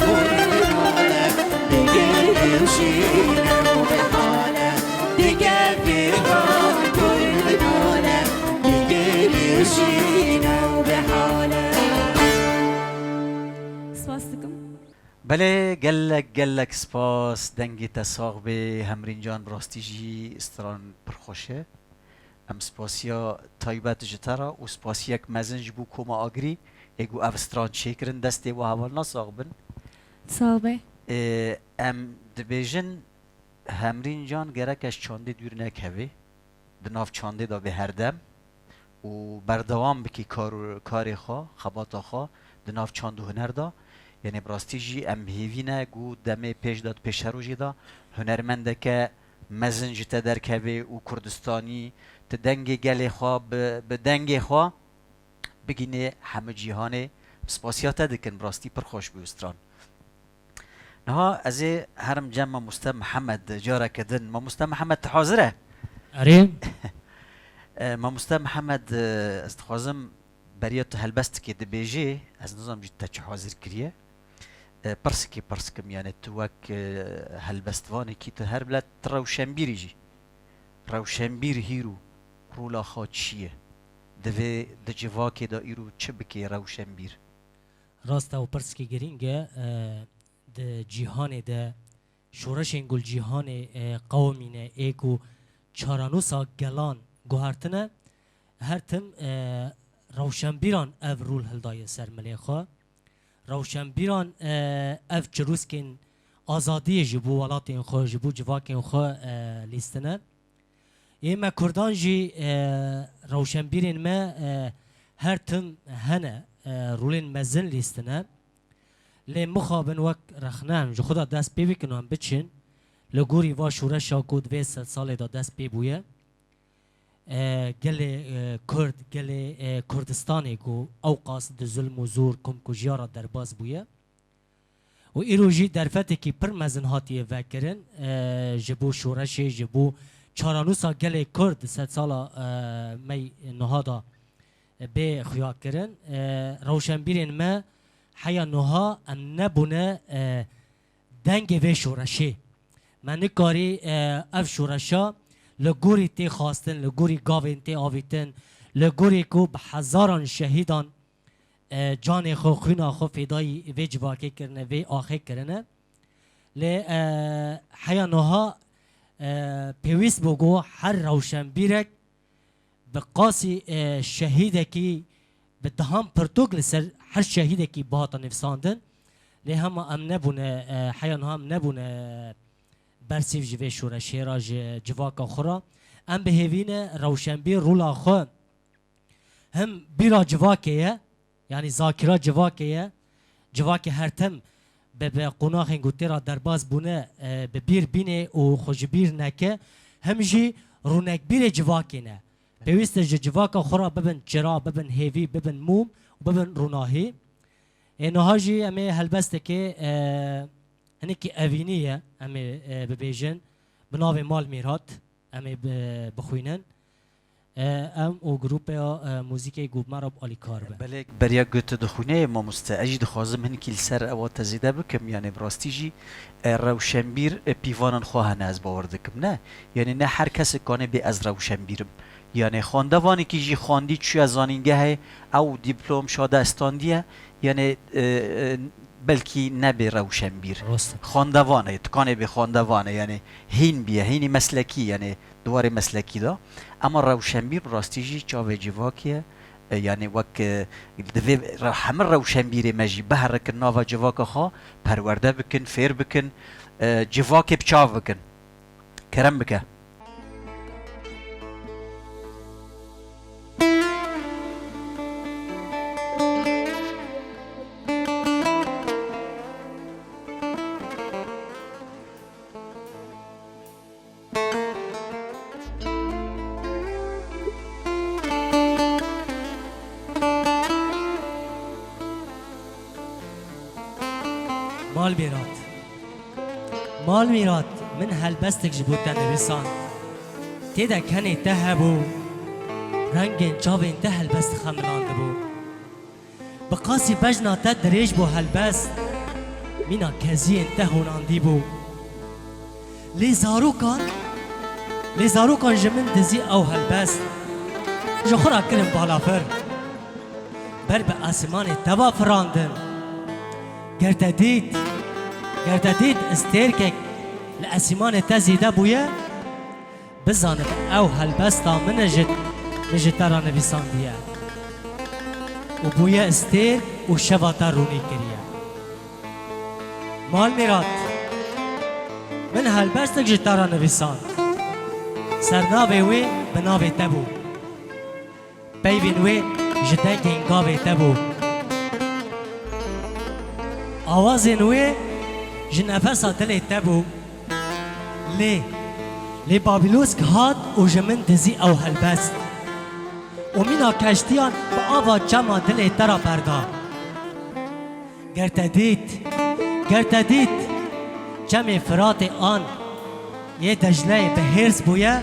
gul nale, bi gel şîn û behale. Digel fîxan gul nale, digel şîn û behale. Spas dikim. Belê, gelek, gelek spas. Dengê te sax bê. Hemrîn Can, bi rastî jî stran pir xweş e. Em spasiya taybet ji te re û spasiyek mezin ji bo Koma Agirî, ê ku ev stran çêkirin, destê we hevalna sax bin. Sax be. Ê, em dibêjin, Hemrîn Can, gerek ez çandê dûr nekevê, di nav çandê de bê herdem û berdewam bikî kar û, karê xwe, xebata xwe di nav çand û huner de. Yanî bi rastî jî em hêvî ne ku demê pêş de, di pêşerojê de hunermendeke mezin ji te derkevê û Kurdistanî, tu dengê gelê xwe bi, bi dengê xwe bigînê hemû cîhanê. Spasiya te dikin, bi rastî pir xweş bû stran. Niha ez ê herim cem mamoste Mihemed careke din. Mamoste Mihemed, tu hazir e? Erê. E, mamoste Mihemed, e, ez dixwazim beriya tu helbestikê dibêjê, ez nizanim jî te çi hazir kiriye. E, pirsikê pirsikim, yani tu wek, e, helbestvanekî tu her bila tu rewşenbîrî jî. Rewşenbîr hîro rola xwe çi ye? Divê di civakê de îro çi bike rewşenbîr? Rast e, û pirskî girîng e, e, di cîhanê de şoreşên ku li cîhanê, e, qewimîne, ê ku çarenûsa gelan guhertine, her tim, e, rewşenbîran ev rol hildaye ser milê xwe. Rewşenbîran, e, ev çirûskên azadiyê ji bo welatên xwe, ji bo civakên xwe, e, lîstine. Ê me Kurdan jî, e, rewşenbîrên me, e, her tim hene, e, rolên mezin lîstine. Lê mixabin wek rexne em ji xwe de dest pê bikin û em biçin. Li gorî va şoreşa ku di vê sedsalê de dest pê bûye, e, gelê, e, Kurd, gelê, e, Kurdistanê ku ewqas di zulm û zor, komkujiya re derbas bûye û îro jî derfetekî pir mezin hatiye vekirin, e, ji bo şoreşê, ji bo çarenûsa gelê Kurd di sedsala, e, me niha de bê xuyakirin. E, rewşenbîrên me heya niha em nebûne, e, dengê vê şoreşê. Me nikarî, e, ev şoreşa li gorî tê xwestin, li gorî gavên tê avîtin, li gorî ku bi hezaran şehîdan, e, canê xwe, xwîna xwe fêdayî vê civakê kirine, vê axê kirine. Lê, e, heya niha, e, pêwîst bû ku her rewşenbîrek bi qasî, e, şehîdekî, bi dehan pirtûk li ser her şehîdekî bihata nivîsandin. Lê hema em nebûne, e, heya niha em nebûne bersîv ji vê şoreşê re, ji civaka xwe re. Em bi hêvî ne rewşenbîr rola xwe him bîra civakê ye, yanî zakira civakê ye. Civakê her tim bi, bi qonaxên ku tê re derbas bûne, e, bi bîr bîne û xwe ji bîr neke, him jî rûnekbîrê civakê ne. Pêwîst e ji civaka xwe re bibin çira, bibin hêvî, bibin mûm û bibin rûnahî. Ê niha jî em ê helbestekê, e, hinekî evînî ye, em ê, e, bibêjin. Bi navê Mal Mîrat em ê bi-, bixwînin. E, em û grupeya, e, muzîkê ku me re alîkar be. Belê, beriya ku tu dixwîne, mamoste, ez jî dixwazim hinkî li ser ewa te zêde bikim. Yanê bi rastî jî, e, rewşenbîr, e, pîvanên xwe hene, ez bawer dikim. Ne? Yanê ne her kes kane bê ez rewşenbîr im. Yanê xwendevanekî jî xwendî çûye zanîngehê, ew dîplom şade standiye. Yanê, e, e, belkî nebê rewşenbîr. Rast e. Xwendevan e, tu kanê bê xwendevan e, yanê hîn bîye, hînî meslekî, yanê di warê meslekî de. Ema rewşenbîr bi rastî jî çavê civakê ye. E, yanê wek, e, divê re-, hemir rewşenbîrê me jî biherikin nava civaka xwe, perwerde bikin, fêr bikin, e, civakê bi çav bikin. Kerem bike. Mal Mîrat. Mal Mîrat, min helbestek ji bo te nivîsand. Tê de kenê te hebû, rengên çavên te helbest xemilandibû. Bi qasî bejna te dirêj bû helbest, mîna keziyên te honandî bû. Lê zarokan, lê zarokan ji min dizî ew helbest, ji xwe re kirin balafir. Ber bi esîmanê te va firandin. Ger te dît, ger te dît stêrkek li esîmanê te zêde bûye, bizanibe ew helbesta min e ji, min ji te re nivîsandiye. Û bûye stêr û şeva te rûnî kiriye. Mal Mîrat, min helbestek ji te re nivîsand. Sernavê wê bi navê te bû. Peyvên wê ji dengên gavê te bû. Awazên wê ji nefesa dilê te bû. Lê, lê Babîlosk hat û ji min dizî ew helbest. Û mîna keştiyan bi ava çema dilê te re berda. Ger te dît, ger te dît, çemê Firatê an yê Decleyê bi hêrs bûye,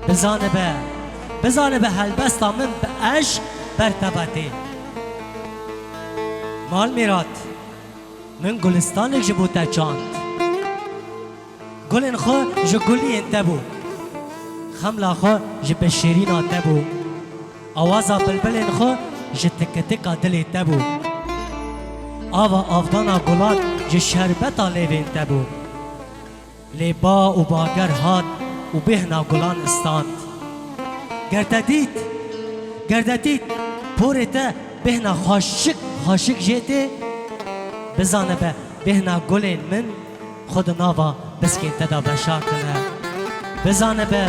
bizanibe, bizanibe helbesta min bi eşq ber te ve tê. Mal Mîrat, min gulistanek ji bo te çand. Gulên xwe ji guliyên te bû. Xemla xwe ji pêşêrîna te bû. Awaza bilbilên xwe ji tiketika dilê te bû. Ava avdana gulan ji şerbeta lêvên te bû. Lê ba û bager hat û bêhna gulan stand. Ger te dît, ger te dît, porê te bêhna xweşik, xweşik jê tê, bizanibe bêhna gulên min xwe di nava biskên te de veşartine. Bizanibe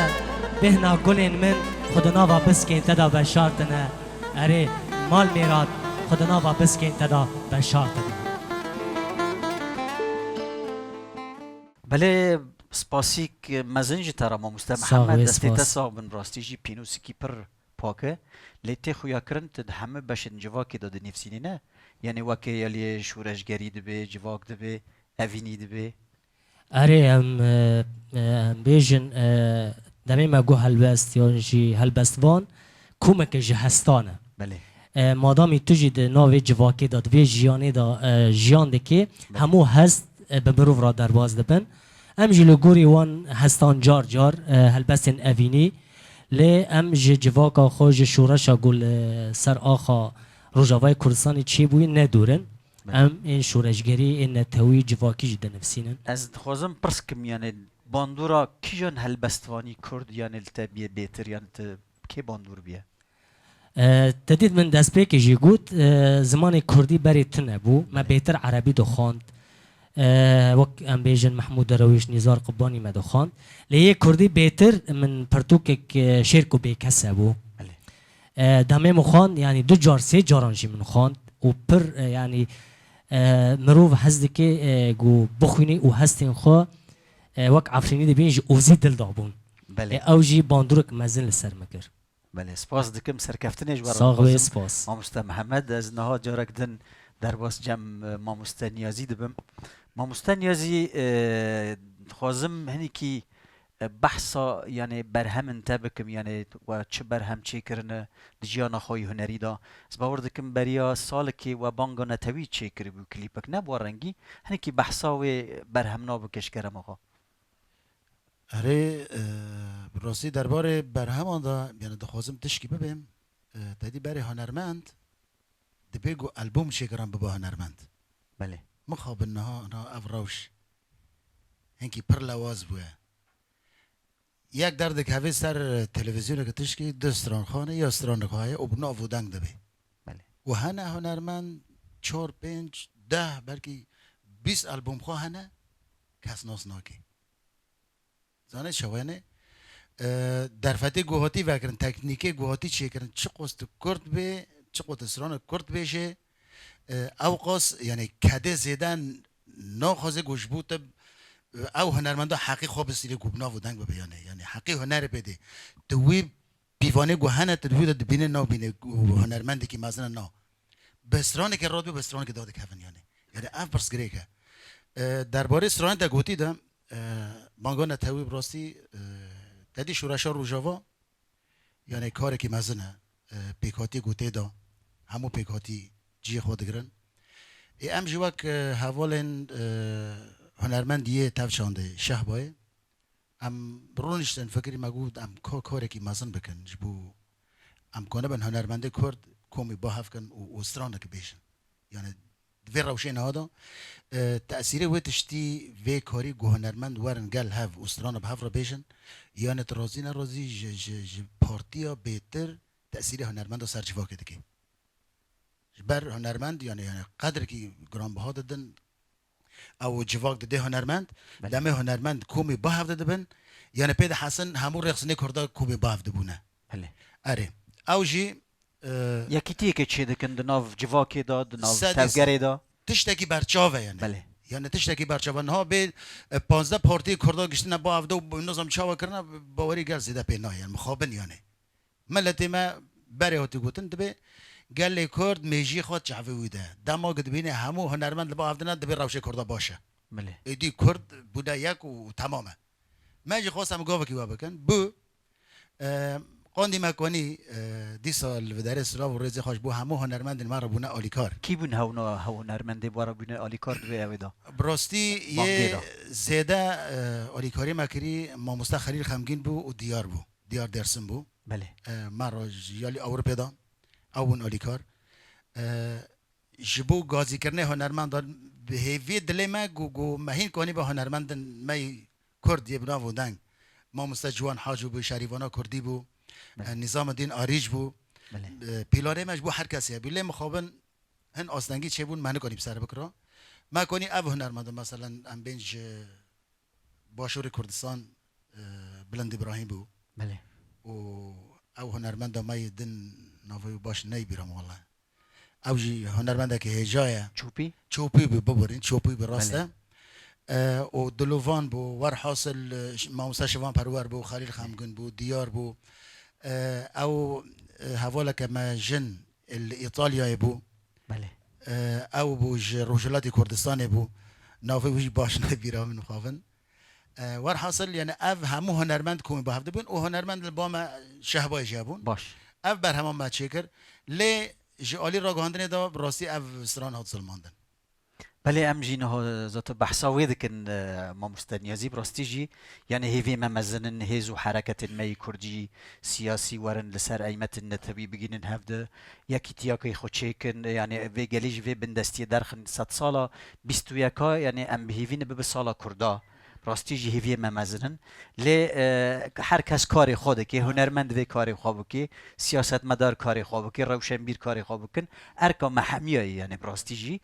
bêhna gulên min xwe di nava biskên te de veşartine. Erê, Mal Mîrat xwe di nava biskên te de veşartine. Belê, Spasîk mezin ji te re mamoste Mihemed, destê te sax bin, rastî jî pînûsikî pir pak e. Lê tê xuyakirin tu di hemû beşên civakê de dinivîsînî ne? Yanî weke yeliyê şoreşgerî dibe, civak dibe, evînî dibe? Erê, em, e, e, em bêjin, e, demê me got helbest yan jî helbestvan, komeke ji hestan e. Belê. E, madamî tu jî di navê civakê de, di vê jiyanê de, e, jiyan dikê, Belê. hemû hest, e, bi mirov re derbas dibin. Em jî li gorî wan hestan car car, e, helbestên evînî, lê em ji civaka xwe, ji şoreşa ku li ser axa Rojavayê Kurdistanê çêbûyî nedûr in. Belê. Em ên şoreşgerî, ên netewî, civakî jî dinivîsînin. Ez dixwazim pirs kim, yanî bandora kîjan helbestvanî kurd, yanî li te bîye bêtir, yanî tu kê bandor bîye? E, te dît min destpêkê jî got, e, zimanê kurdî berê tune bû. Me Belê. bêtir erebî dixwand. E, wek em bêjin Mehmûd Derewîş, Nîzar Qubbanî me dixwand. Lê yê kurdî bêtir min pirtûkek, e, Şêrko Bêkese bû. Belê. E, demê min xwand, yanî du car, sê caran jî min xwand û pir, e, yanî, e, mirov hez dike, e, ku bixwînî û hestên xwe, e, wek Efrînî dibîn ji ozî dil dabûn. Belê. E, ew jî bandorek mezin li ser min kir. Belê, spas dikim, serkeftinê ji we re Sax wê, dixwazim. Spas. Mamoste Mihemed, ez niha carek din derbas cem, e, Mamoste Niyazî dibim. Mamoste Niyazî, e, dixwazim hinekî, e, behsa, yanî berhemin te bikim, yanî we çi berhem çêkirine di jiyana xwe yî hunerî de. Ez bawer dikim beriya salekê we banga netewî çêkiribû, klîpek nebû rengî. Hinekî behsa wê berhemna bike ji kerema xwe. Erê, e, bi rastî derbarê berheman de, yanî dixwazim tişkî bibêm. E, te dî berê hunermend, dibê ku albûm çêkirin bibe hunermend. Belê. Mixabin niha, niha ev rewş hinkî pir lewaz bûye. Yek der dikeve ser televîzyoneke tişkî, du stranxan e, ya stranxan e û bi nav û deng dibe. Belê. Û hene hunermend çar, pênc, deh, belkî bîst albûm xwe hene, kes nas nake. Zanê çawa ne? E, derfetê ku hatî vekirin, teknîkê ku hatî çêkirin, çiqas tu kurt bê, çiqas tu stranê kurt bêjê, e, ew qas, yanî kedê zêde naxwaze ku ji bo te, e, ew hunermenda heqî xwe bistînê ku bi nav û deng bibe, yanî, yanî heqî hunerê pê dê. Tu wî pîvanê ku hene, tu di wî de dibînê, nabînê ku hunermendekî mezin e, na. Bi stranekê radibe, bi stranekê dadikevin, yanî. Yanî ev pirsgirêk e. E, derbarê stranê te gotî de, e, banga netewî bi rastî, e, te dî şoreşa Rojava, yanî karekî mezin e, e, pêkhatî ku tê de, hemû pêkhatî cihê xwe digirin. Ê em jî wek, e, hevalên, e, hunermendiyê tev çandê Şehbayê, em rûniştin fikirî me got, em ka-, karekî mezin bikin, ji bo em kanibin hunermendê Kurd komî ba hev kin û, û stranekî bêjin. Yanî di vê rewşê niha de, e, tesîrê wê tiştî, vê karî ku hunermend werin gel hev û strana bi hev re bêjin, yanî tu razî nerazî ji, ji, ji partiya bêtir tesîrê hunermenda ser civakê dike. Ji ber hunermend, yanî, yanî qedrekî giranbiha didin, ew civak didê hunermend, Belê. demê hunermend komî ba hev de dibin, yanî pê dihesin hemû rêxistinê Kurda komî ba hev dibûne. Belê. Erê. Ew jî, e, Yekîtiyeke çêdikin di nav civakê de, di nav Sedî sed. tevgerê de. Tiştekî berçav e, yanî. Belê. Yanî tiştekî berçav e. Niha bê, e, panzdeh partiyê Kurda giştine ba hev de û nizam çawa kirine, bawerî gel zêde pê nayê, yanî mixabin, yanî. Miletê me berê hatî gotin, dibê gelê Kurd mêjiyê xwe çavê wî de. Dema ku dibînê hemû hunermend li ba hev dine, dibê rewşê Kurda baş e. Belê. Êdî Kurd bûne yek û temam e. Me jî xwest em gavekî we bikin. Bû, e, qandî me konî, e, dîsa li vê derê silav û rêzê xwe ji bo hemû hunermendên me re bûne alîkar. Kî bûn hewna, hew hunermendê we re bûne alîkar di vê evê de? Bi rastî Bangê yê de. zêde, e, alîkarî me kirî mamoste Xelîl Xemgîn bû û Diyar bû. Diyar Dersim bû. Belê. E, me re ji yalî Ewropê de. Ew bûn alîkar. E, ji bo gazîkirinê hunermendan bi hêviyê dilê me ku, ku me hîn kanî be hunermendin me yî Kurd yê bi nav û deng. Mamoste Ciwan Hac bû, şerîvana Kurdî bû. Belê. E, Nîzamedîn Arîc bû. Belê. E, pîlanê me ji bo her kesê bû. Lê mixabin hin astengî çêbûn, me nikanî bi ser bikira. Me kanî ev hunermendin, meselen, em bên ji Başûrê Kurdistan, e, Bilind Îbrahîm bû. Belê. Û ew hunermenda me yê din navê wî baş neyê bîra min, wele. Ew jî hunermendeke hêja ye. Çopî? Çopî bû, biborîn, Çopî bû, rast e. Belê. E, û Dilovan bû, werhasil, e, ş-, Mamoste Şivan Perwer bû, Xelîl Xemgûn bû, Diyar bû. E, ew, e, hevaleke me jin li Îtalyayê bû. Belê. E, ew bû ji Rojhilatê Kurdistanê bû. Navê wî jî baş ne bîra min xwavin. E, werhasil, yani ev hemû hunermend komî bi hev dibûn û hunermend li ba me Şehbayê jî hebûn. Baş. Ev berhema me çêkir. Lê ji alî ragihandinê de bi rastî ev stran hat zilmandin. Belê, em jî niha zato behsa wê dikin, e, mamoste Niyazî, bi rastî jî, yani hêviyê me mezin in, hêz û hereketên me yê kurdî, siyasî werin li ser eymetin netewî bigihînin hevdi, yekîtiyakê xwe çêkin, yani vê gelî ji vê bindestiyê derxin sedsala bîst û yeka, yani em bi hêvî ne bibe sala kurda. Rastî jî hêviyê me mezin in. Lê, e, her kes karê xwe dike, hunermend divê karê xwe bike, siyasetmedar karê xwe bike, rewşenbîr karê xwe bikin. Erka me hemiya ye, yani bi rastî jî,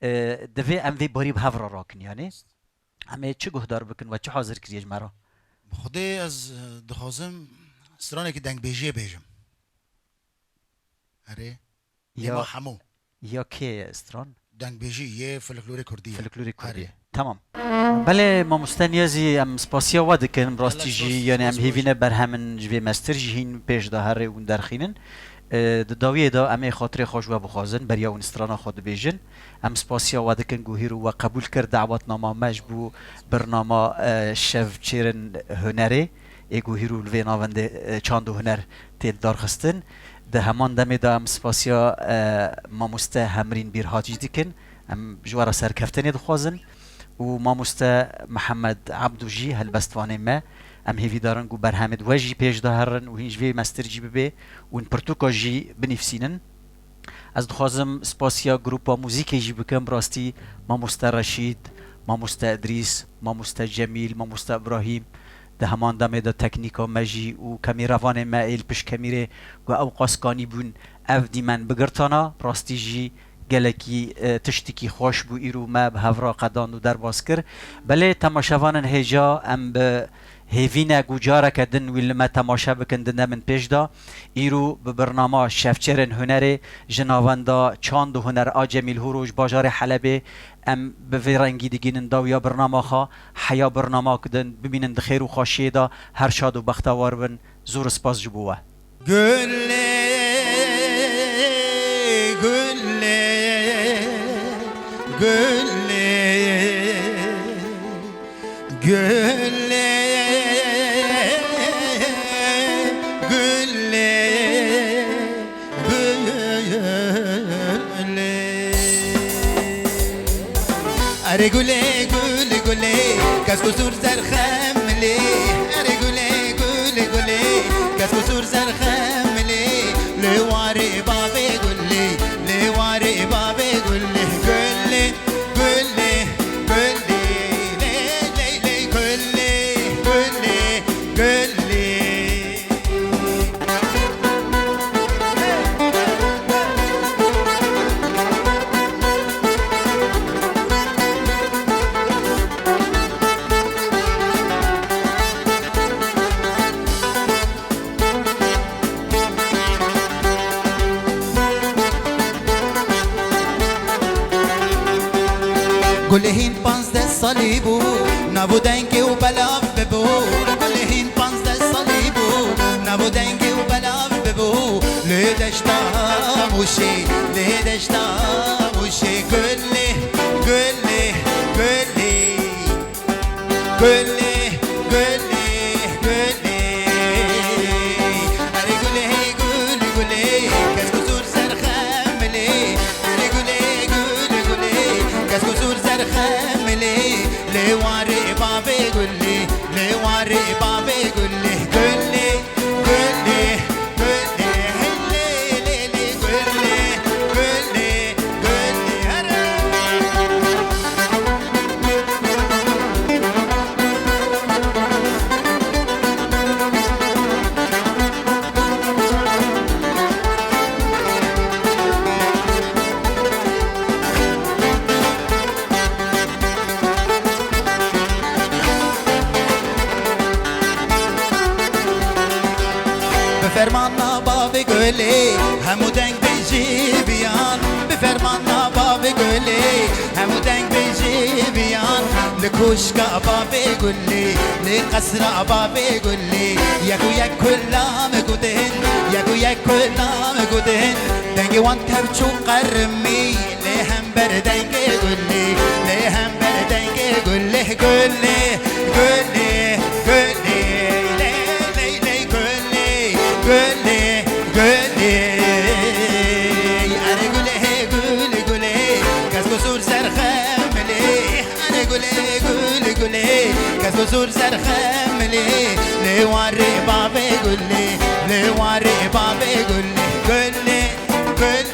e, divê em vê barî bi hev re rakin, yani. Em ê çi guhdar bikin we çi hazir kiriye ji me re? Bi Xwedê ez, e, dixwazim stranekî dengbêjiyê bêjim. Erê. Yê Ya, ma hemû. Ya kê ye stran? Dengbêjî yê folklorê kurdî ye. Folklorê kurdî ye. Erê. Tamam. Belê, mamoste Niyazî, em spasiya we dikin. Bi rastî jî, yani em hêvî ne berhemin ji vê mestir jî hîn pêş de herê hûn derxînin. E, di dawiyê de em ê xatirê xwe ji we bixwazin, beriya hûn strana xwe dibêjin. Em spasiya we dikin ku hîro we qebûl kir, dawetnama me ji bo birnama, e, Şevçêrin Hunerê, ê ku hîro li vê navendê, e, çand û huner tê lidarxistin. Di heman demê de em spasiya, e, mamoste Hemrîn Bîrhat jî dikin. Em ji we re serkeftinê dixwazin. Û mamoste Mihemed Ebdû jî helbestvanê me. Em hêvîdar in ku berhemê di we jî pêş de herin û hîn ji vê mestir jî bibe û hîn pirtûka jî binivîsînin. Ez dixwazim spasiya grupa muzîkê jî bikim, bi rastî mamoste Reşîd, mamoste Idrîs, mamoste Cemîl, mamoste Îbrahîm, di heman demê de teknîka me jî û kameravanê me ê li pişt kamîrê ku ew qas kanî bûn ev dîmen bigirtana, bi rastî jî gelekî, e, tiştekî xweş bû, îro me bi hev re qedand û derbas kir. Belê temaşevanên hêja, em bi hêvî ne ku careke din wî li me temaşe bikin di demên pêş de. Îro bi birnama Şevçêrên Hunerê ji Navenda Çand û Huner a Cemîl Hûro ji bajarê Helebê em bi vê rengî digihînin dawiya birnama xwe. Heya birnama ku din bimînin di xêr û xweşiyê de, her şad û bextewar bin. Zor spas ji bo we. Gulê, gulê, gulê, gulê, gulê, gulê. Erê gulê, gulê, gulê, kes ku zûr zerxemilê. Erê gulê, gulê, gulê, kes ku zûr zerxemilê. Lê warê bavê gulê, lê warê bavê gulê. Gulê, gulê, gulê, lê, lê, lê, gulê, gulê, gulê. Gulê hîn panzdeh salî bû, nav û dengê û belav bibû. Gulê hîn panzdeh salî bû, nav û dengê û belav bibû. Lê deşta Mûşê, lê deşta Mûşê. Gulê, gulê, gulê. Gulê, gulê, gulê. Erê gulê, hey gulê, gulê. Kes ku zûr zerxemilê. Erê gulê, gulê, gulê. Kes ku zûr zerxemilê. Lê warê bavê gulê, lê warê bavê gulê. Gulê, gulê, gulê, hey lê, lê, lê, gulê, gulê, gulê, here. Bi fermana bavê gulê, hemû deng bêjî biyan. Bi fermana bavê gulê, hemû deng bêjî biyan. Li koşka bavê gulê, li qesra bavê gulê, yek û yek kulam gudin, yek û yek kulam gudin. Dengê wan tev çû qermî, lê hember dengê gulê, lê hember dengê gulê, gulê, gulê, gulê, lê, lê, lê, gulê, gulê, gulê. Erê gulê, gulê, gulê, kes bi zor zerxemilê. Erê gulê, gulê, gulê, kes bi zor zerxemilê. Lê warê bavê gulê, lê warê bavê gulê, gulê, gulê.